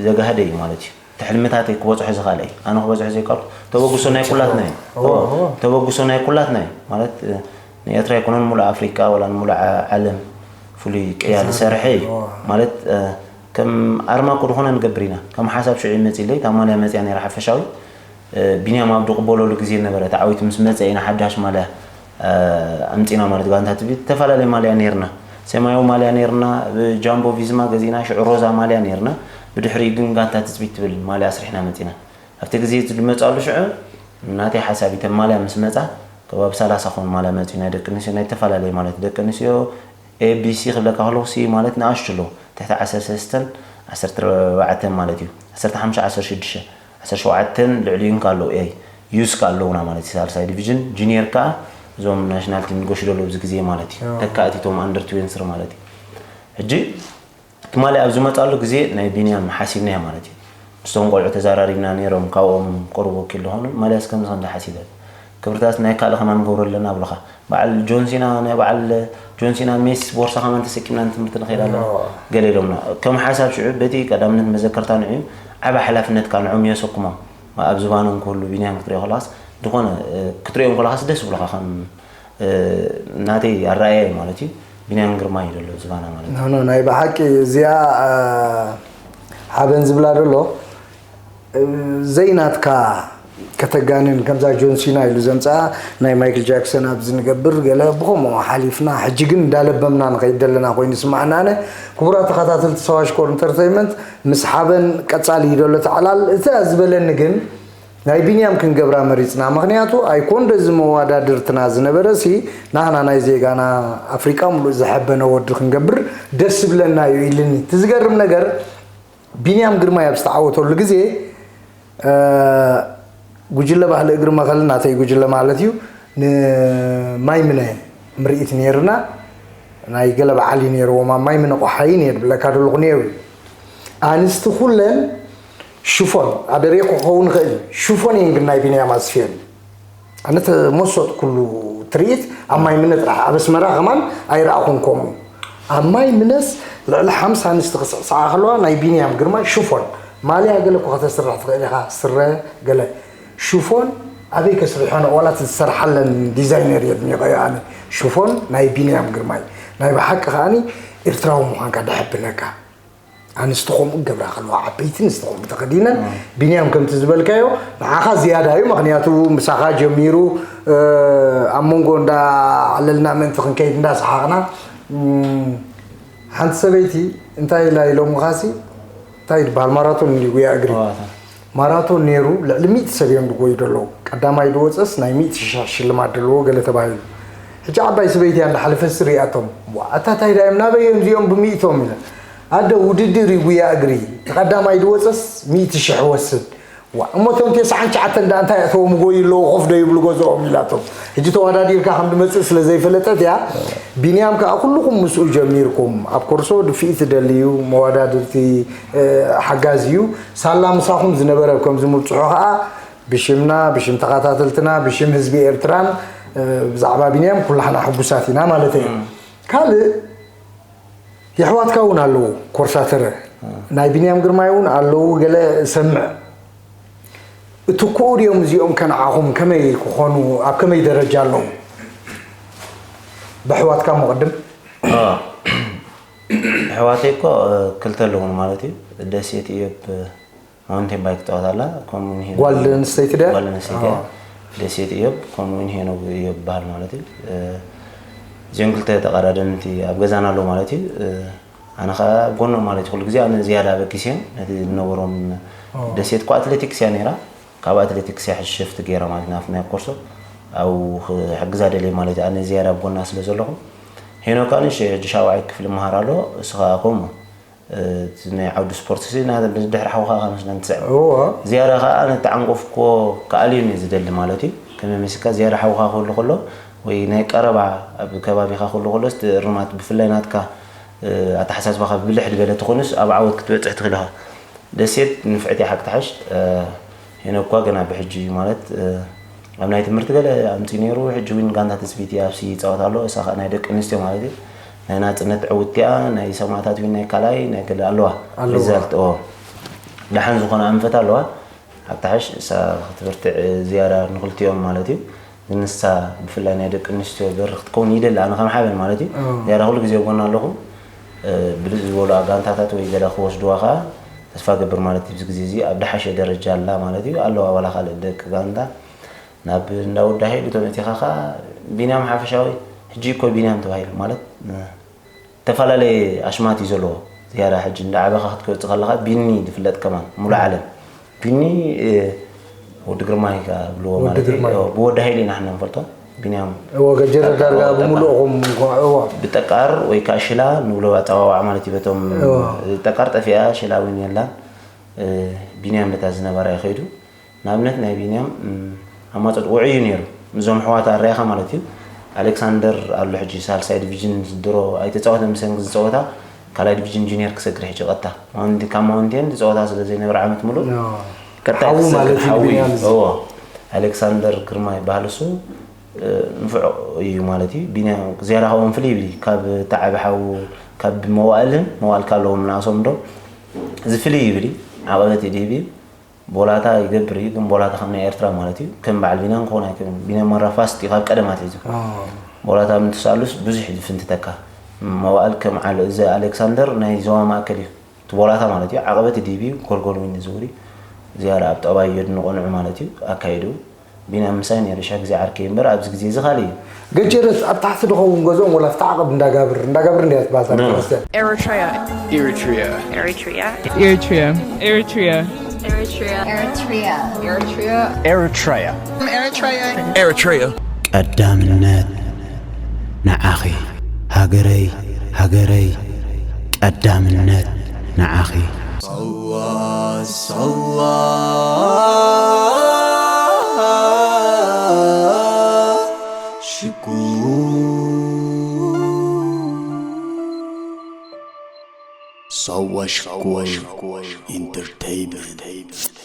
ዘጋህደ እዩ ማለት እዩ። እቲ ሕልምታተይ ክበጽሖ ዝኽኣለ እዩ። ኣነ ክበጽሖ ዘይከኣልኩ፣ ተበግሶ ናይ ኩላትና እዩ። እወ፣ እወ። ተበግሶ ናይ ኩላትና እዩ። ማለት፣ እ፣ ንኤርትራ ኣይኮነን፣ ሙሉእ ኣፍሪቃ ዋላ ንሙሉእ ዓ-፣ ዓለም ፍሉይ ቅያ ዝሰርሐ እዩ። ማለት ከም ኣርማ እኮ ዝኾነ ንገብር ኢና። ከም ሓሳብ ሽዑ ይመጽእ ኢለይ፣ እታ ማልያ መጽያ ነይራ ሓፈሻዊ። ቢንያም ኣብ ድቕበለሉ ግዜ ነበረ፣ እታ ዓዊት ምስ መጸ ኢና ሓዳሽ ማልያ ኣምጺና ማለት፣ ጋንታ ትጽቢት ዝተፈላለየ ማልያ ነይርና። ሰማያዊ ማልያ ነይርና፣ ጃምቦ ቪዝማ ገዚእና፣ ሽዑ ሮዛ ማልያ ነይርና። ብድሕሪኡ ግን ጋንታ ትጽቢት ትብል ማልያ ኣስሪሕና መጺና። ኣብቲ ግዜ እቲ ዝመጻሉ ሽዑ ናተይ ሓሳብ እተን ማልያ ምስ መጻ ከባቢ ሰላሳ ኾን ማልያ መጺኡ፣ ናይ ደቂ ኣንስትዮ ናይ ዝተፈላለየ ማለት ደቂ ኣንስትዮ ኤ ቢ ሲ ክብለካ ከለኹ፣ ሲ ማለት ንኣሽቱ ኣለዉ፣ ትሕቲ ዓሰርተ ሰለስተን ዓሰርተ ኣርባዕተን ማለት እዩ። ዓሰርተ ሓሙሽተ፣ ዓሰርተ ሽዱሽተ፣ ዓሰርተ ሸውዓተን ልዕሊኡን ከ ኣለዉ፣ ኤ ዩስ ከ ኣለዉና ማለት እዩ። ሳልሳይ ዲቪዥን፣ ጁኒየር ከኣ እዞም ናሽናል ቲም ንገሹ ዘለዉ ኣብዚ ግዜ ማለት እዩ። ተካእቲ እቶም ኣንደር ትዌንቲ ስሪ ማለት እዩ። ሕጂ እቲ ማልያ ኣብ ዝመጻሉ ግዜ ናይ ቢንያም ሓሲብናዮ ማለት እዩ። ምስቶም ቆልዑ ተዛራሪብና ነይሮም፣ ካብኦም ቅሩብ ወኪል ዝኾኑ፣ ማልያስ ከምዚ ከምዚ ሓሲበ። ክብርታት ናይ ካልእ ከማን ንገብሮ ኣለና ብሉኻ። በዓል ጆን ሲና፣ ናይ በዓል ጆን ሲና ሜስ ቦርሳ ከማን ተሰኪምና ንትምህርቲ ንኸይድ ኣለና። ገለ ኢሎምና። ከም ሓሳብ ሽዑ በቲ ቀዳምነት መዘከርታ ንዑ ዓቢ ሓላፍነት ከኣ ንዖም የሰኩሞም። ኣብ ዝባኖም ክህሉ ቢንያም ክትሪኦ ከለኻስ ዝኾነ፣ እ፣ ክትሪኦም ከለኻስ ደስ ብሉኻ ከም፣ እ፣ ናተይ ኣረኣእያ እዩ ማለት እዩ። ቢንያም ግርማ እዩ ዘሎ ዝባና ማለት እዩ። ኖ፣ ኖ፣ ናይ ብሓቂ እዚኣ፣ እ፣ ሓበን ዝብላ ዘሎ፣ እ፣ ዘይናትካ ከተጋንን ከምዛ ጆን ሲና ኢሉ ዘምጽኣ ናይ ማይክል ጃክሰን ኣብዚ ንገብር ገለ ብኸምኡ ሓሊፍና፣ ሕጂ ግን እንዳለበምና ንኸይድ ዘለና ኮይኑ ይስምዓና። ኣነ ክቡራት ተኸታተልቲ ሰዋሽኮር ኢንተርተይንመንት ምስ ሓበን ቀጻሊ እዩ ዘሎ እቲ ዕላል። እቲ ዝበለኒ ግን ናይ ቢንያም ክንገብራ መሪጽና። ምኽንያቱ ኣይኮን ዶ እዚ መዋዳድርትና ዝነበረ ሲ ናህና ናይ ዜጋና ኣፍሪቃ ሙሉእ ዝሐበነ ወዲ ክንገብር ደስ ዝብለና እዩ ኢልኒ። እቲ ዝገርም ነገር ቢንያም ግርማይ ኣብ ዝተዓወተሉ ግዜ፣ እ፣ ጉጅለ ባህሊ እግሪ መኸል ናተይ ጉጅለ ማለት እዩ፣ ንማይምነ ምርኢት ነይርና። ናይ ገለ በዓል እዩ ነይርዎም፣ ኣብ ማይምነ ቆሓይ ነይር ብለካ ደለኹ ነይሩ። ኣንስቲ ኩለን ሽፎን፣ ኣደሬ ክኸውን ይኽእል እዩ፣ ሽፎን እየን ግን ናይ ቢንያም ኣስፍየን። ኣነ ተመሰጥኩሉ ትርኢት ኣብ ማይ ምነ ጥራሕ፣ ኣብ ኣስመራ ከማን ኣይረኣኹን ከምኡ። ኣብ ማይ ምነስ ልዕሊ ሓምሳ ኣንስቲ ክስዕስዓ ከለዋ ናይ ቢንያም ግርማይ ሽፎን፣ ማልያ ገለ እኮ ከተስርሕ ትኽእል ኢኻ፣ ስረ ገለ። ሽፎን ኣበይ ከስርሖ ነው? ዋላ እቲ ዝሰርሓለን ዲዛይነር የድኒቐዮ ኣነ። ሽፎን ናይ ቢንያም ግርማይ። ናይ ብሓቂ ከኣኒ ኤርትራዊ ምዃንካ ደሐብነካ። ኣንስቲ ከምኡ ክገብራ ከለዋ፣ ዓበይቲ ኣንስቲ ከምኡ ተኸዲነን፣ ቢንያም ከምቲ ዝበልካዮ ንዓኻ ዝያዳ እዩ። ምኽንያቱ ምሳኻ ጀሚሩ፣ እ፣ ኣብ መንጎ እንዳ ዓለልና ምእንቲ ክንከይድ እንዳ ሰሓቕና፣ እም፣ ሓንቲ ሰበይቲ እንታይ ኢላ ኢሎምኻሲ፣ እንታይ ይበሃል፣ ማራቶን እንድዩ ጉያ እግሪ። ማራቶን ነይሩ፣ ልዕሊ ሚእቲ ሰብ እዮም ዝጎዩ ዘለዉ። ቀዳማይ ዝወፀስ ናይ ሚእቲ ሽሕ ሽልማት ዘለዎ ገለ ተባሂሉ። ሕጂ ዓባይ ሰበይቲ እያ እንዳሓለፈት ሪኣቶም። ዋ፣ ኣታ ታይ ዳዮም ናበይ እዮም እዚኦም ብሚእቶም ኢለ። ኣደ ውድድር እዩ ጉያ እግሪ። እቲ ቀዳማይ ዝወፀስ ሚእቲ ሽሕ ወስድ። ዋ፣ እሞ እቶም ተስዓን ትሽዓተን ደኣ እንታይ ኣእተዎም ይጎዩ ኣለዉ፣ ኮፍ ዶ ይብሉ ገዝኦም ኢላቶም። ሕጂ ተወዳዲርካ ከም ዝመፅእ ስለ ዘይፈለጠት እያ። ቢንያም ከዓ ኩልኹም ምስኡ ጀሚርኩም። ኣብ ኮርሶ ድፍኢት ደልዩ፣ መወዳድርቲ፣ እ፣ ሓጋዚ እዩ። ሳላ ምሳኹም ዝነበረ ከምዚ ምብፅሑ ከዓ ብሽምና፣ ብሽም ተኸታተልትና፣ ብሽም ህዝቢ ኤርትራን፣ እ፣ ብዛዕባ ቢንያም ኩላሕና ሕጉሳት ኢና ማለተይ እዩ። ካልእ የሕዋትካ እውን ኣለዉ፣ ኮርሳተረ ናይ ቢንያም ግርማይ እውን ኣለዉ፣ ገለ እሰምዕ። እትክኡ ድዮም እዚኦም ከንዓኹም ከመይ ክኾኑ፣ ኣብ ከመይ ደረጃ ኣለዉ? ብኣሕዋትካ እሞ ቅድም። ኣዎ። ኣሕዋተይ እኮ፣ እ፣ ክልተ ኣለዉን ማለት እዩ። ደሴት እዮብ ማውንቴን ባይክ ትጻወት ኣላ፣ ከምኡ እውን ሄኖክ ጓል ኣንስተይቲ ድያ? ጓል ኣንስተይቲ እያ። ኣዎ። ደሴት እዮብ፣ ከምኡ እውን ሄኖክ እዮብ ይበሃል ማለት እዩ። እ፣ እዚኦም ክልተ ተቐዳደምቲ ኣብ ገዛና ኣለዉ ማለት እዩ። እ፣ ኣነ ኸኣ ኣብ ጎኖም ማለት እዩ። ኩሉ ግዜ ኣነ ዝያዳ ኣበጊሰ እየ ነቲ ዝነበሮም። ኣዎ። ደሴት እኮ ኣትሌቲክስ እያ ነይራ። ካብ ኣትሌቲክስ እያ ሕጂ ሸፍት ገይራ ማለት ናብቲ ናይ ኮርሶ ኣብኡ ክሕግዛ ደልየ ማለት እዩ። ኣነ ዝያዳ ኣብ ጎና ስለ ዘለኹ። ሄኖክ ከኣ ንእሽተይ ሕጂ ሻውዓይ ክፍሊ ይመሃር ኣሎ። እሱ ኸኣ ከምኡ። እ፣ እቲ ናይ ዓውዲ ስፖርት ሲ ና-፣ ድሕሪ ሓውኻ ከኣ መስለን ትስዕብ። እወ። ዝያዳ ከኣ ነቲ ዓንቆፍኮ ክኣልዮም እየ ዝደሊ ማለት እዩ። ከመይ መሲልካ ዝያዳ ሓውኻ ክህሉ ከሎ ወይ ናይ ቀረባ ኣብ ከባቢኻ ክህሉ ከሎ እቲ እርማት ብፍላይ ናትካ፣ እ፣ ኣተሓሳስባኻ ብልሕ ዝበለ ተኾይኑስ ኣብ ዓወት ክትበጽሕ ትኽእል ኢኻ። ደሴት ንፍዕቲ ሓቂ ትሓሽ፣ እ፣ ሄኖክ እኳ ገና ብሕጂ እዩ ማለት፣ እ፣ ኣብ ናይ ትምህርቲ ገለ ኣምጺኡ ነይሩ፣ ሕጂ እውን ጋንታ ትጽቢት እያ፣ ኣብ ሲ ይጻወት ኣሎ። እሳ ኸኣ ናይ ደቂ ኣንስትዮ ማለት እዩ። ናይ ናጽነት ዕውትቲ እያ፣ ናይ ሰማእታት እውን ናይ ካልኣይ፣ ናይ ገለ ኣለዋ። ኣለዋ። ሪዛልት፣ ኦ። ደሓን ዝኾነ ኣንፈት ኣለዋ። ኣብ ታሕሽ እሳ ክትብርትዕ ዝያዳ ንኽልቲኦም ማለት እዩ። ግን ንሳ ብፍላይ ናይ ደቂ ኣንስትዮ በሪ ክትከውን ይደሊ፣ ኣነ ከም ሓበን ማለት እዩ። ዝያዳ ኩሉ ግዜ ጎና ኣለኹ። ብልፅ ዝበሉ ጋንታታት ወይ ገለ ክወስድዋ ከዓ ተስፋ ገብር ማለት እዩ። ኣብዚ ግዜ እዚ ኣብ ደሓሸ ደረጃ ኣላ ማለት እዩ። ኣለዋ ዋላ ካልእ ደቂ ጋንታ ናብ እንዳ ወዲ ሃይሉ ተመፂኻ ከዓ ቢንያም ሓፈሻዊ ሕጂ እኮ ቢንያም ተባሂሉ ማለት ዝተፈላለየ ኣሽማት እዩ ዘለዎ። ዝያዳ ሕጂ እንዳ ዓበኻ ክትወፅእ ከለኻ ቢኒ ዝፍለጥ ከማን ሙሉ ዓለም ቢኒ ወዲ ግርማይ ብልዎ ማለት እዩ። ብወዲ ሃይሊ ኢና ንፈልጦ። ቢንያም እወ ገጀረ ዳርጋ ብምሉእኹም እወ ብጠቃር ወይ ከዓ ሽላ ንብሎ ኣፀዋዋዕ ማለት እዩ። በቶም ጠቃር ጠፊኣ ሽላ እውን የላን። ቢንያም በታ ዝነበራ ይኸይዱ። ንኣብነት ናይ ቢንያም ኣማፀጥ ውዑይ እዩ ነይሩ። እዞም ኣሕዋት ኣረያኻ ማለት እዩ። ኣሌክሳንደር ኣሎ ሕጂ ሳልሳይ ዲቪዥን ድሮ ኣይተፃወተን ምሰን ዝፀወታ ካልኣይ ዲቪዥን ጁኒየር ክሰግር ሕጂ ቀጥታ ማውንቲ ካብ ማውንቴን ዝፀወታ ስለ ዘይነበረ ዓመት ሙሉእ ቀጣይ ሓዉ ክሰግር ማለት እዩ ሓዉ እዩ። ቢንያም እዚ። እዎ ኣሌክሳንደር ግርማ ይበሃል እሱ ንፍዑ እዩ ማለት እዩ። ቢንያም ዝያዳ ካብኦም ፍልይ ይብል እዩ። ካብ ተዓቢ ሓዉ ካብ መዋእልን መዋእል ካለዎም ንኣሶም ዶ እዚ ፍልይ ይብል እዩ። ዓቐበት ይድህብ እዩ። ቦላታ ይገብር እዩ ግን ቦላታ ከም ናይ ኤርትራ ማለት እዩ ከም በዓል ቢንያም ክኾን ኣይክእልን። ቢንያም ማራ ፋስት እዩ ካብ ቀደም ኣትሒዙ። ቦላታ ምትሳሉስ ብዙሕ እዩ ዝፍንትተካ። መዋእል ከም ዓለ እዚ ኣሌክሳንደር ናይ ዞባ ማእከል እዩ። እቲ ቦላታ ማለት እዩ ዓቐበት ዲቢ ጎልጎል ዊን ዝውሪ ዝያዳ ኣብ ጠባይ የድንቆ ንዑ ማለት እዩ ኣካይዱ። ቢንያም ምሳይ ነይሩ ሻ ግዜ ዓርከይ እምበር ኣብዚ ግዜ እዚ ካልእ እዩ። ገጀረት ኣብ ታሕቲ ድኸውን ገዝኦም ወላ ኣብቲ ዓቐብ እንዳጋብር እንዳጋብር እንድያ ትባዛ ቤተክርስትያን። Eritrea. Eritrea. Eritrea. Eritrea. Eritrea. Eritrea. Eritrea. Eritrea. Eritrea. Eritrea. Eritrea. ቀዳምነት ንዓኺ ሃገረይ ሃገረይ ቀዳምነት ንዓኺ። ሳዋ ሳዋ ሽኮር ሳዋ ሽኮር ኢንተርተይንመንት።